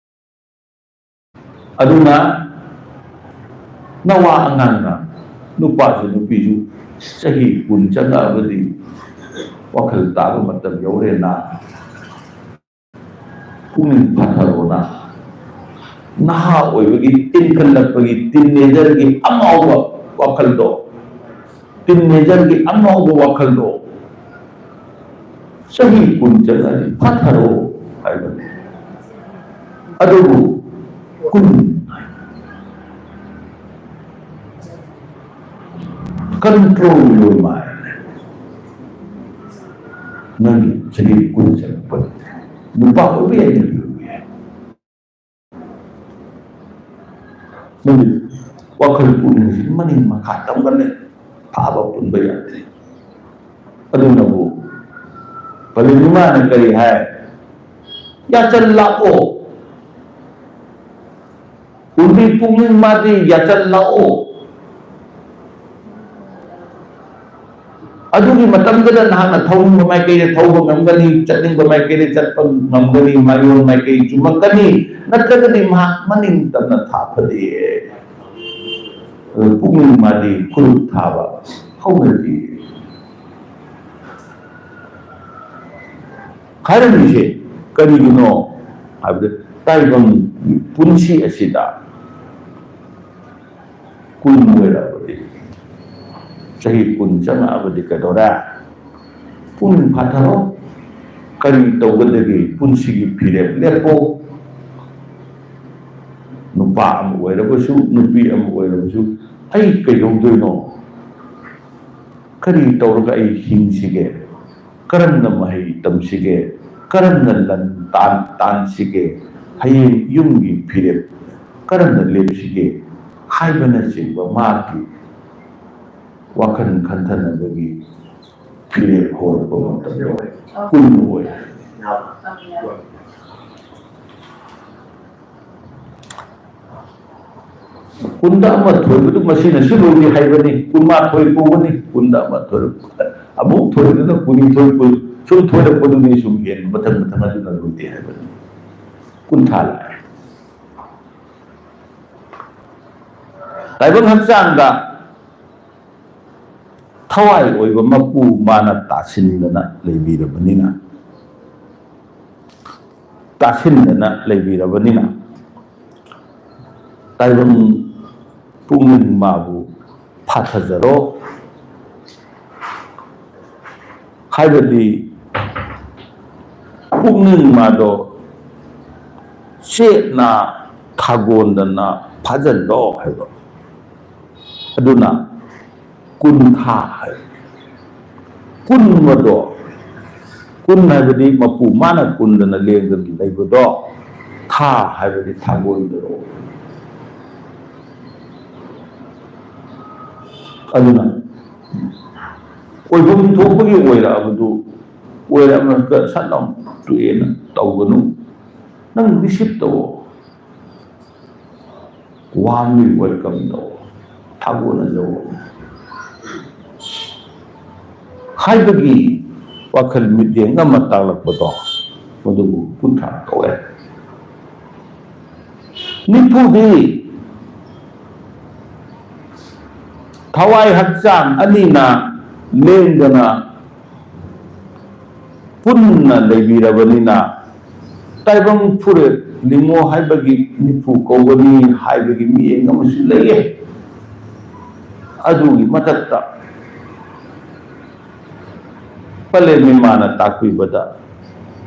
ꯑꯗꯨꯅ ꯅꯋꯥ ꯑꯉꯥꯡꯅ, ꯅꯨꯄꯥꯁꯨ ꯅꯨꯄꯤꯁꯨ ꯆꯍꯤ ꯀꯨꯟ ꯆꯪꯉꯛꯑꯕꯗꯤ ꯋꯥꯈꯜ ꯇꯥꯕ ꯃꯇꯝ ꯌꯧꯔꯦꯅ ꯄꯨꯛꯅꯤꯡ ꯐꯥꯊꯔꯣꯅ꯫ ꯅꯍꯥ ꯑꯣꯏꯕꯒꯤ ꯇꯤꯟꯈꯠꯂꯛꯄꯒꯤ teenagerꯒꯤ ꯑꯉꯥꯎꯕ ꯋꯥꯈꯜꯗꯣ, teenagerꯒꯤ ꯑꯉꯥꯎꯕ ꯋꯥꯈꯜꯗꯣ ꯆꯍꯤ ꯀꯨꯟ ꯆꯠꯂꯗꯤ ꯐꯥꯊꯔꯣ ꯍꯥꯏꯕꯅꯦ꯫ ꯑꯗꯨꯕꯨ ꯀꯨꯟ control your mind꯫ ꯅꯪꯒꯤ ꯆꯍꯤ ꯀꯨꯟ ꯆꯠꯂꯛꯄꯗ ꯅꯨꯄꯥ ꯑꯣꯏꯕ ꯌꯥꯏ, ꯅꯨꯄꯤ ꯑꯣꯏꯕ ꯌꯥꯏ꯫ ꯅꯪꯒꯤ ꯋꯥꯈꯜ ꯄꯨꯛꯅꯤꯡꯁꯤ ꯃꯅꯤꯡ ꯃꯈꯥ ꯇꯝꯒꯜꯂꯦ, ꯐꯥꯕ ꯄꯨꯟꯕ ꯌꯥꯗ꯭ꯔꯦ꯫ ꯑꯗꯨꯅꯕꯨ ꯄꯂꯦꯝ ꯏꯃꯥꯅ ꯀꯔꯤ ꯍꯥꯏ? ꯌꯥꯆꯜ ꯂꯥꯛꯑꯣ꯫ ꯎꯔꯕꯤ ꯄꯨꯛꯅꯤꯡ ꯃꯥꯗꯤ ꯌꯥꯆꯜ ꯂꯥꯛꯑꯣ꯫ ꯑꯗꯨꯒꯤ ꯃꯇꯝꯗꯨꯗ ꯅꯍꯥꯛꯅ ꯊꯧꯅꯤꯡꯕ ꯃꯥꯏꯀꯩꯗ ꯊꯧꯕ ꯉꯝꯒꯅꯤ, ꯆꯠꯅꯤꯡꯕ ꯃꯥꯏꯀꯩꯗ ꯆꯠꯄ ꯉꯝꯒꯅꯤ, ꯃꯥꯏꯌꯣꯟ ꯃꯥꯏꯀꯩ ꯆꯨꯝꯃꯛꯀꯅꯤ, ꯅꯠꯇ꯭ꯔꯒꯗꯤ ꯃꯍꯥꯛ ꯃꯅꯤꯡ ꯇꯝꯅ ꯊꯥ ꯐꯗꯦ꯫ ꯑꯗꯨ ꯄꯨꯛꯅꯤꯡ ꯃꯥꯗꯤ ꯈꯨꯔꯨꯞ ꯊꯥꯕ ꯍꯧꯅꯗꯦ꯫ ꯈꯥꯏꯔꯝꯃꯤꯁꯦ ꯀꯔꯤꯒꯤꯅꯣ ꯍꯥꯏꯕꯗ, ꯇꯥꯏꯕꯪ ꯄꯨꯟꯁꯤ ꯑꯁꯤꯗ ꯀꯨꯟ ꯑꯣꯏꯔꯛꯑꯕꯗꯤ, ꯆꯍꯤ ꯀꯨꯟ ꯆꯪꯉꯛꯑꯕꯗꯤ ꯀꯩꯗꯧꯔꯦ? ꯄꯨꯛꯅꯤꯡ ꯐꯥꯊꯔꯣ꯫ ꯀꯔꯤ ꯇꯧꯒꯗꯒꯦ? ꯄꯨꯟꯁꯤꯒꯤ ꯐꯤꯔꯦꯞ ꯂꯦꯞꯄꯣ꯫ ꯅꯨꯄꯥ ꯑꯃ ꯑꯣꯏꯔꯕꯁꯨ, ꯅꯨꯄꯤ ꯑꯃ ꯑꯣꯏꯔꯕꯁꯨ, ꯑꯩ ꯀꯩꯗꯧꯗꯣꯏꯅꯣ? ꯀꯔꯤ ꯇꯧꯔꯒ ꯑꯩ ꯍꯤꯡꯁꯤꯒꯦ? ꯀꯔꯝꯅ ꯃꯍꯩ ꯇꯝꯁꯤꯒꯦ? ꯀꯔꯝꯅ ꯂꯟ ꯇꯥꯟ-, ꯇꯥꯟꯁꯤꯒꯦ? ꯍꯌꯦꯡ ꯌꯨꯝꯒꯤ ꯐꯤꯔꯦꯞ ꯀꯔꯝꯅ ꯂꯦꯞꯁꯤꯒꯦ? ꯍꯥꯏꯕꯅꯆꯤꯡꯕ ꯃꯍꯥꯛꯀꯤ ꯋꯥꯈꯜ ꯈꯟꯊꯅꯕꯒꯤ ꯐꯤꯔꯦꯞ ꯍꯧꯔꯛꯄ ꯃꯇꯝꯗ ꯀꯨꯟ ꯑꯣꯏ꯫ ꯀꯨꯟꯗ ꯑꯃ ꯊꯣꯏꯕꯗꯨ ꯃꯁꯤꯅ ꯁꯤꯂꯣꯏꯗꯤ ꯍꯥꯏꯕꯅꯤ, ꯀꯨꯟꯃꯥꯊꯣꯏ ꯄꯨꯒꯅꯤ, ꯀꯨꯟꯗ ꯑꯃ ꯊꯣꯏꯔꯛꯄ, ꯑꯃꯨꯛ ꯊꯣꯏꯕꯗꯨꯅ ꯀꯨꯟꯅꯤꯊꯣꯏ ꯄꯨ-, ꯁꯨꯝ ꯊꯣꯏꯔꯛꯄꯗꯨꯅꯤ, ꯁꯨꯝ ꯍꯦꯟꯕ ꯃꯊꯪ ꯃꯊꯪ ꯑꯗꯨꯅ ꯂꯣꯏꯗꯦ ꯍꯥꯏꯕꯅꯤ꯫ ꯀꯨꯟꯊ꯭ꯔꯥ ꯂꯥꯛꯑꯦ꯫ ꯇꯥꯏꯕꯪ ꯍꯛꯆꯥꯡꯗ ꯊꯋꯥꯏ ꯑꯣꯏꯕ ꯃꯄꯨ ꯃꯥꯅ ꯇꯥꯁꯤꯟꯗꯅ ꯂꯩꯕꯤꯔꯕꯅꯤꯅ, ꯇꯥꯁꯤꯟꯗꯅ ꯂꯩꯕꯤꯔꯕꯅꯤꯅ, ꯇꯥꯏꯕꯪ ꯄꯨꯛꯅꯤꯡ ꯃꯥꯕꯨ ꯐꯥꯊꯖꯔꯣ ꯍꯥꯏꯕꯗꯤ, ꯄꯨꯛꯅꯤꯡ ꯃꯥꯗꯣ ꯆꯦꯠꯅ ꯊꯥꯒꯣꯟꯗꯅ ꯐꯥꯖꯤꯜꯂꯣ ꯍꯥꯏꯕ꯫ ꯑꯗꯨꯅ ꯀꯨꯟ ꯊꯥ ꯍꯥꯏ꯫ ꯀꯨꯟꯕꯗꯣ, ꯀꯨꯟ ꯍꯥꯏꯕꯗꯤ ꯃꯄꯨ ꯃꯥꯅ ꯀꯨꯟꯗꯅ ꯂꯦꯡꯗꯅ ꯂꯩꯕꯗꯣ, ꯊꯥ ꯍꯥꯏꯕꯗꯤ ꯊꯥꯒꯣꯟꯗꯔꯣ꯫ ꯑꯗꯨꯅ ꯑꯣꯏꯐꯝ ꯊꯣꯛꯄꯒꯤ ꯑꯣꯏꯔꯛꯑꯕꯗꯨ, ꯑꯣꯏꯔꯛꯑꯕ ꯁꯠ ꯂꯥꯎ ꯇꯣꯛꯑꯦꯅ ꯇꯧꯒꯅꯨ꯫ ꯅꯪ receive ꯇꯧꯑꯣ꯫ Warmly welcome ꯇꯧ, ꯊꯥꯒꯣꯟꯅꯖꯧ ꯍꯥꯏꯕꯒꯤ ꯋꯥꯈꯜ ꯃꯤꯠꯌꯦꯡ ꯑꯃ ꯇꯥꯛꯂꯛꯄꯗꯣ, ꯃꯗꯨꯕꯨ ꯀꯨꯟꯊ꯭ꯔꯥ ꯀꯧꯋꯦ꯫ ꯅꯤꯐꯨꯗꯤ ꯊꯋꯥꯏ ꯍꯛꯆꯥꯡ ꯑꯅꯤꯅ ꯂꯦꯡꯗꯅ ꯄꯨꯟꯅ ꯂꯩꯕꯤꯔꯕꯅꯤꯅ, ꯇꯥꯏꯕꯪ ꯐꯨꯔꯦꯞ ꯅꯤꯡꯉꯣ ꯍꯥꯏꯕꯒꯤ ꯅꯤꯐꯨ ꯀꯧꯕꯅꯤ ꯍꯥꯏꯕꯒꯤ ꯃꯤꯠꯌꯦꯡ ꯑꯃꯁꯨ ꯂꯩꯌꯦ꯫ ꯑꯗꯨꯒꯤ ꯃꯊꯛꯇ ꯄꯂꯦꯝ ꯏꯃꯥꯅ ꯇꯥꯛꯄꯤꯕꯗ,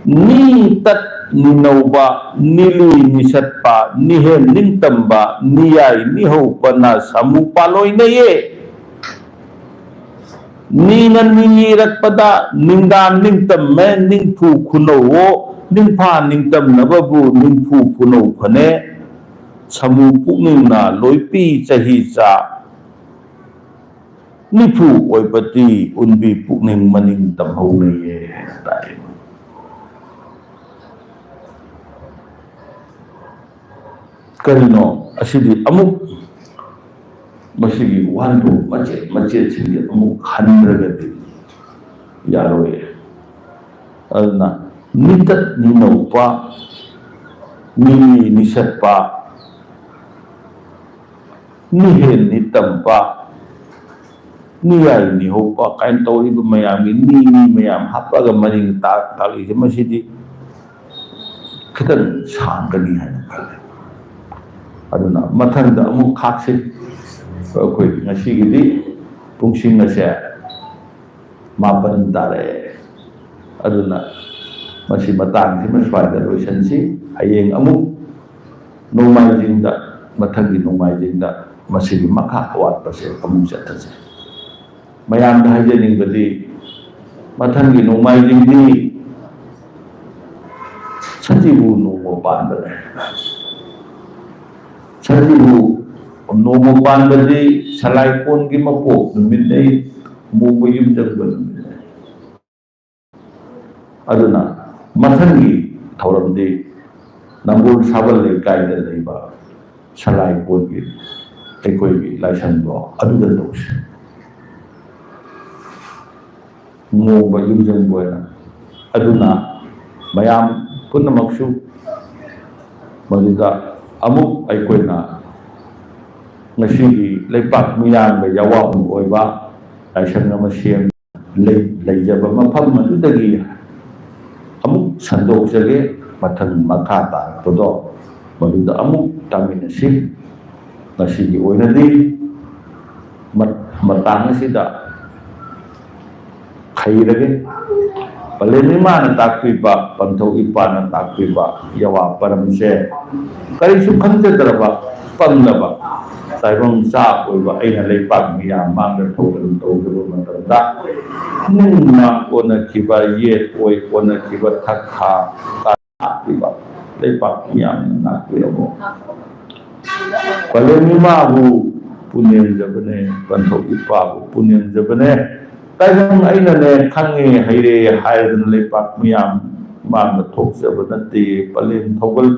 ꯅꯤ ꯇꯠ ꯅꯤꯅꯧꯕ, ꯅꯤꯂꯤ ꯅꯤꯁꯠꯄ, ꯅꯤꯍꯦꯟ ꯅꯤꯡꯇꯝꯕ, ꯅꯤꯌꯥꯏ ꯅꯤꯍꯧ ꯄꯅꯥ ꯁꯥꯃꯨ ꯄꯥꯂꯣꯏꯅꯩꯌꯦ꯫ ꯅꯤꯅ ꯅꯤꯅꯤꯔꯛꯄꯗ ꯅꯤꯡꯗꯥ ꯅꯤꯡꯇꯝꯃꯦ ꯅꯤꯡꯐꯨ ꯈꯨꯅꯧꯋꯣ, ꯅꯤꯡꯐꯥ ꯅꯤꯡꯇꯝꯅꯕꯕꯨ ꯅꯤꯡꯐꯨ ꯈꯨꯅꯧ ꯐꯅꯦ, ꯁꯃꯨ ꯄꯨꯛꯅꯤꯡꯅ ꯂꯣꯏꯄꯤ ꯆꯍꯤ ꯆꯥ, ꯅꯤꯐꯨ ꯑꯣꯏꯕꯗꯤ ꯎꯟꯕꯤ ꯄꯨꯛꯅꯤꯡ ꯃꯅꯤꯡ ꯇꯝꯍꯧꯅꯩꯌꯦ ꯍꯥꯏꯅ ꯇꯥꯛꯑꯦ꯫ ꯀꯔꯤꯅꯣ ꯑꯁꯤꯗꯤ ꯑꯃꯨꯛ ꯃꯁꯤꯒꯤ ꯋꯥꯍꯟꯊꯣꯛ ꯃꯆꯦꯠ ꯃꯆꯦꯠꯁꯤꯡꯁꯦ ꯑꯃꯨꯛ ꯍꯟꯗ꯭ꯔꯒꯗꯤ ꯌꯥꯔꯣꯏ꯫ ꯑꯗꯨꯅ ꯅꯤꯇꯠ ꯅꯤꯅꯧꯄ, ꯅꯤꯅꯤ ꯅꯤꯁꯠꯄ, ꯅꯤꯍꯦꯟ ꯅꯤꯇꯝꯄ, ꯅꯤꯌꯥꯏ ꯅꯤꯍꯧꯄ ꯀꯥꯏꯅ ꯇꯧꯔꯤꯕ ꯃꯌꯥꯝꯒꯤ ꯅꯤ ꯅꯤ ꯃꯌꯥꯝ ꯍꯥꯞꯄꯒ ꯃꯔꯤꯒ ꯇꯥꯛ ꯇꯥꯛꯂꯤꯁꯦ, ꯃꯁꯤꯗꯤ ꯈꯤꯇꯪ ꯁꯥꯡꯒꯅꯤ ꯍꯥꯏꯅ ꯈꯜꯂꯦ꯫ ꯑꯗꯨꯅ ꯃꯊꯪꯗ ꯑꯃꯨꯛ ꯈꯥꯛꯁꯤ꯫ ꯑꯩꯈꯣꯏ ꯉꯁꯤꯒꯤꯗꯤ ꯄꯨꯡꯁꯤꯡ ꯑꯁꯦ ꯃꯥꯄꯟ ꯇꯥꯔꯛꯑꯦ꯫ ꯑꯗꯨꯅ ꯃꯁꯤ ꯃꯇꯥꯡꯁꯤꯃ ꯁ꯭ꯋꯥꯏꯗ ꯂꯣꯏꯁꯤꯟꯁꯤ꯫ ꯍꯌꯦꯡ ꯑꯃꯨꯛ ꯅꯣꯡꯃꯥꯏꯖꯤꯡꯗ, ꯃꯊꯪꯒꯤ ꯅꯣꯡꯃꯥꯏꯖꯤꯡꯗ ꯃꯁꯤꯒꯤ ꯃꯈꯥ ꯑꯋꯥꯠꯄꯁꯦ ꯑꯃꯨꯛ ꯆꯠꯊꯁꯤ꯫ ꯃꯌꯥꯝꯗ ꯍꯥꯏꯖꯅꯤꯡꯕꯗꯤ, ꯃꯊꯪꯒꯤ ꯅꯣꯡꯃꯥꯏꯖꯤꯡꯗꯤ ꯁꯖꯤꯕꯨ ꯅꯣꯡꯃ ꯄꯥꯟꯕꯅꯦ꯫ ꯁꯖꯤꯕꯨ ꯅꯣꯡꯃ ꯄꯥꯟꯕꯗꯤ ꯁꯂꯥꯏꯀꯣꯟꯒꯤ ꯃꯄꯣꯛ ꯅꯨꯃꯤꯠꯅꯤ, ꯃꯣꯡꯕ ꯌꯨꯝꯖꯪꯕ ꯅꯨꯃꯤꯠꯅꯤ꯫ ꯑꯗꯨꯅ ꯃꯊꯪꯒꯤ ꯊꯧꯔꯝꯗꯤ ꯅꯝꯕꯣꯜ ꯁꯥꯕꯜ ꯂꯩꯀꯥꯏꯗ ꯂꯩꯕ ꯁꯂꯥꯏꯀꯣꯟꯒꯤ ꯑꯩꯈꯣꯏꯒꯤ ꯂꯥꯏꯁꯪꯗꯣ ꯑꯗꯨꯗ ꯇꯧꯁꯤ꯫ ꯃꯣꯡꯕ ꯌꯨꯝꯖꯪꯕ ꯑꯣꯏꯅ꯫ ꯑꯗꯨꯅ ꯃꯌꯥꯝ ꯄꯨꯝꯅꯃꯛꯁꯨ ꯃꯗꯨꯗ ꯑꯃꯨꯛ ꯑꯩꯈꯣꯏꯅ ꯉꯁꯤꯒꯤ ꯂꯩꯄꯥꯛ ꯃꯤꯌꯥꯝꯒ ꯌꯥꯋꯥꯕꯨꯡ ꯑꯣꯏꯕ ꯂꯥꯏꯁꯪ ꯑꯃ ꯁꯦꯝ ꯂꯩ-, ꯂꯩꯖꯕ ꯃꯐꯝ ꯑꯗꯨꯗꯒꯤ ꯑꯃꯨꯛ ꯁꯟꯗꯣꯛꯆꯒꯦ꯫ ꯃꯊꯪ ꯃꯈꯥ ꯇꯥꯔꯛꯄꯗꯣ ꯃꯗꯨꯗ ꯑꯃꯨꯛ ꯇꯥꯃꯤꯟꯅꯁꯤ꯫ ꯉꯁꯤꯒꯤ ꯑꯣꯏꯅꯗꯤ ꯃ-, ꯃꯇꯥꯡ ꯑꯁꯤꯗ ꯈꯩꯔꯒꯦ꯫ ꯄꯂꯦꯝ ꯏꯃꯥꯅ ꯇꯥꯛꯄꯤꯕ, ꯄꯟꯊꯧ ꯏꯄꯥꯅ ꯇꯥꯛꯄꯤꯕ ꯌꯥꯋꯥ ꯄꯔꯝꯁꯦ ꯀꯔꯤꯁꯨ ꯈꯟꯖꯗ꯭ꯔꯕ, ꯄꯪꯂꯕ, ꯇꯥꯏꯕꯪ ꯆꯥ ꯑꯣꯏꯕ ꯑꯩꯅ ꯂꯩꯄꯥꯛ ꯃꯤꯌꯥꯝ ꯃꯥꯡꯗ ꯊꯧꯒꯜ ꯇꯧꯖꯕ ꯃꯇꯝꯗ, ꯅꯨꯡ ꯃꯥꯡ ꯑꯣꯟꯅꯈꯤꯕ, ꯌꯦꯠ ꯑꯣꯏ ꯑꯣꯟꯅꯈꯤꯕ, ꯊꯛ ꯈꯥ ꯉꯥꯛꯄꯤꯕ, ꯂꯩꯄꯥꯛ ꯃꯤꯌꯥꯝꯅ ꯉꯥꯛꯄꯤꯔꯝꯃꯣ꯫ ꯄꯂꯦꯝ ꯏꯃꯥꯕꯨ ꯄꯨꯅꯦꯝꯖꯕꯅꯦ, ꯄꯟꯊꯧ ꯏꯄꯥꯕꯨ ꯄꯨꯅꯦꯝꯖꯕꯅꯦ꯫ ꯇꯥꯏꯕꯪ ꯑꯩꯅꯅꯦ ꯈꯪꯉꯦ ꯍꯩꯔꯦ ꯍꯥꯏꯗꯅ ꯂꯩꯄꯥꯛ ꯃꯤꯌꯥꯝ ꯃꯥꯡꯗ ꯊꯣꯛꯆꯕ ꯅꯠꯇꯦ꯫ ꯄꯂꯦꯝ ꯊꯧꯒꯜ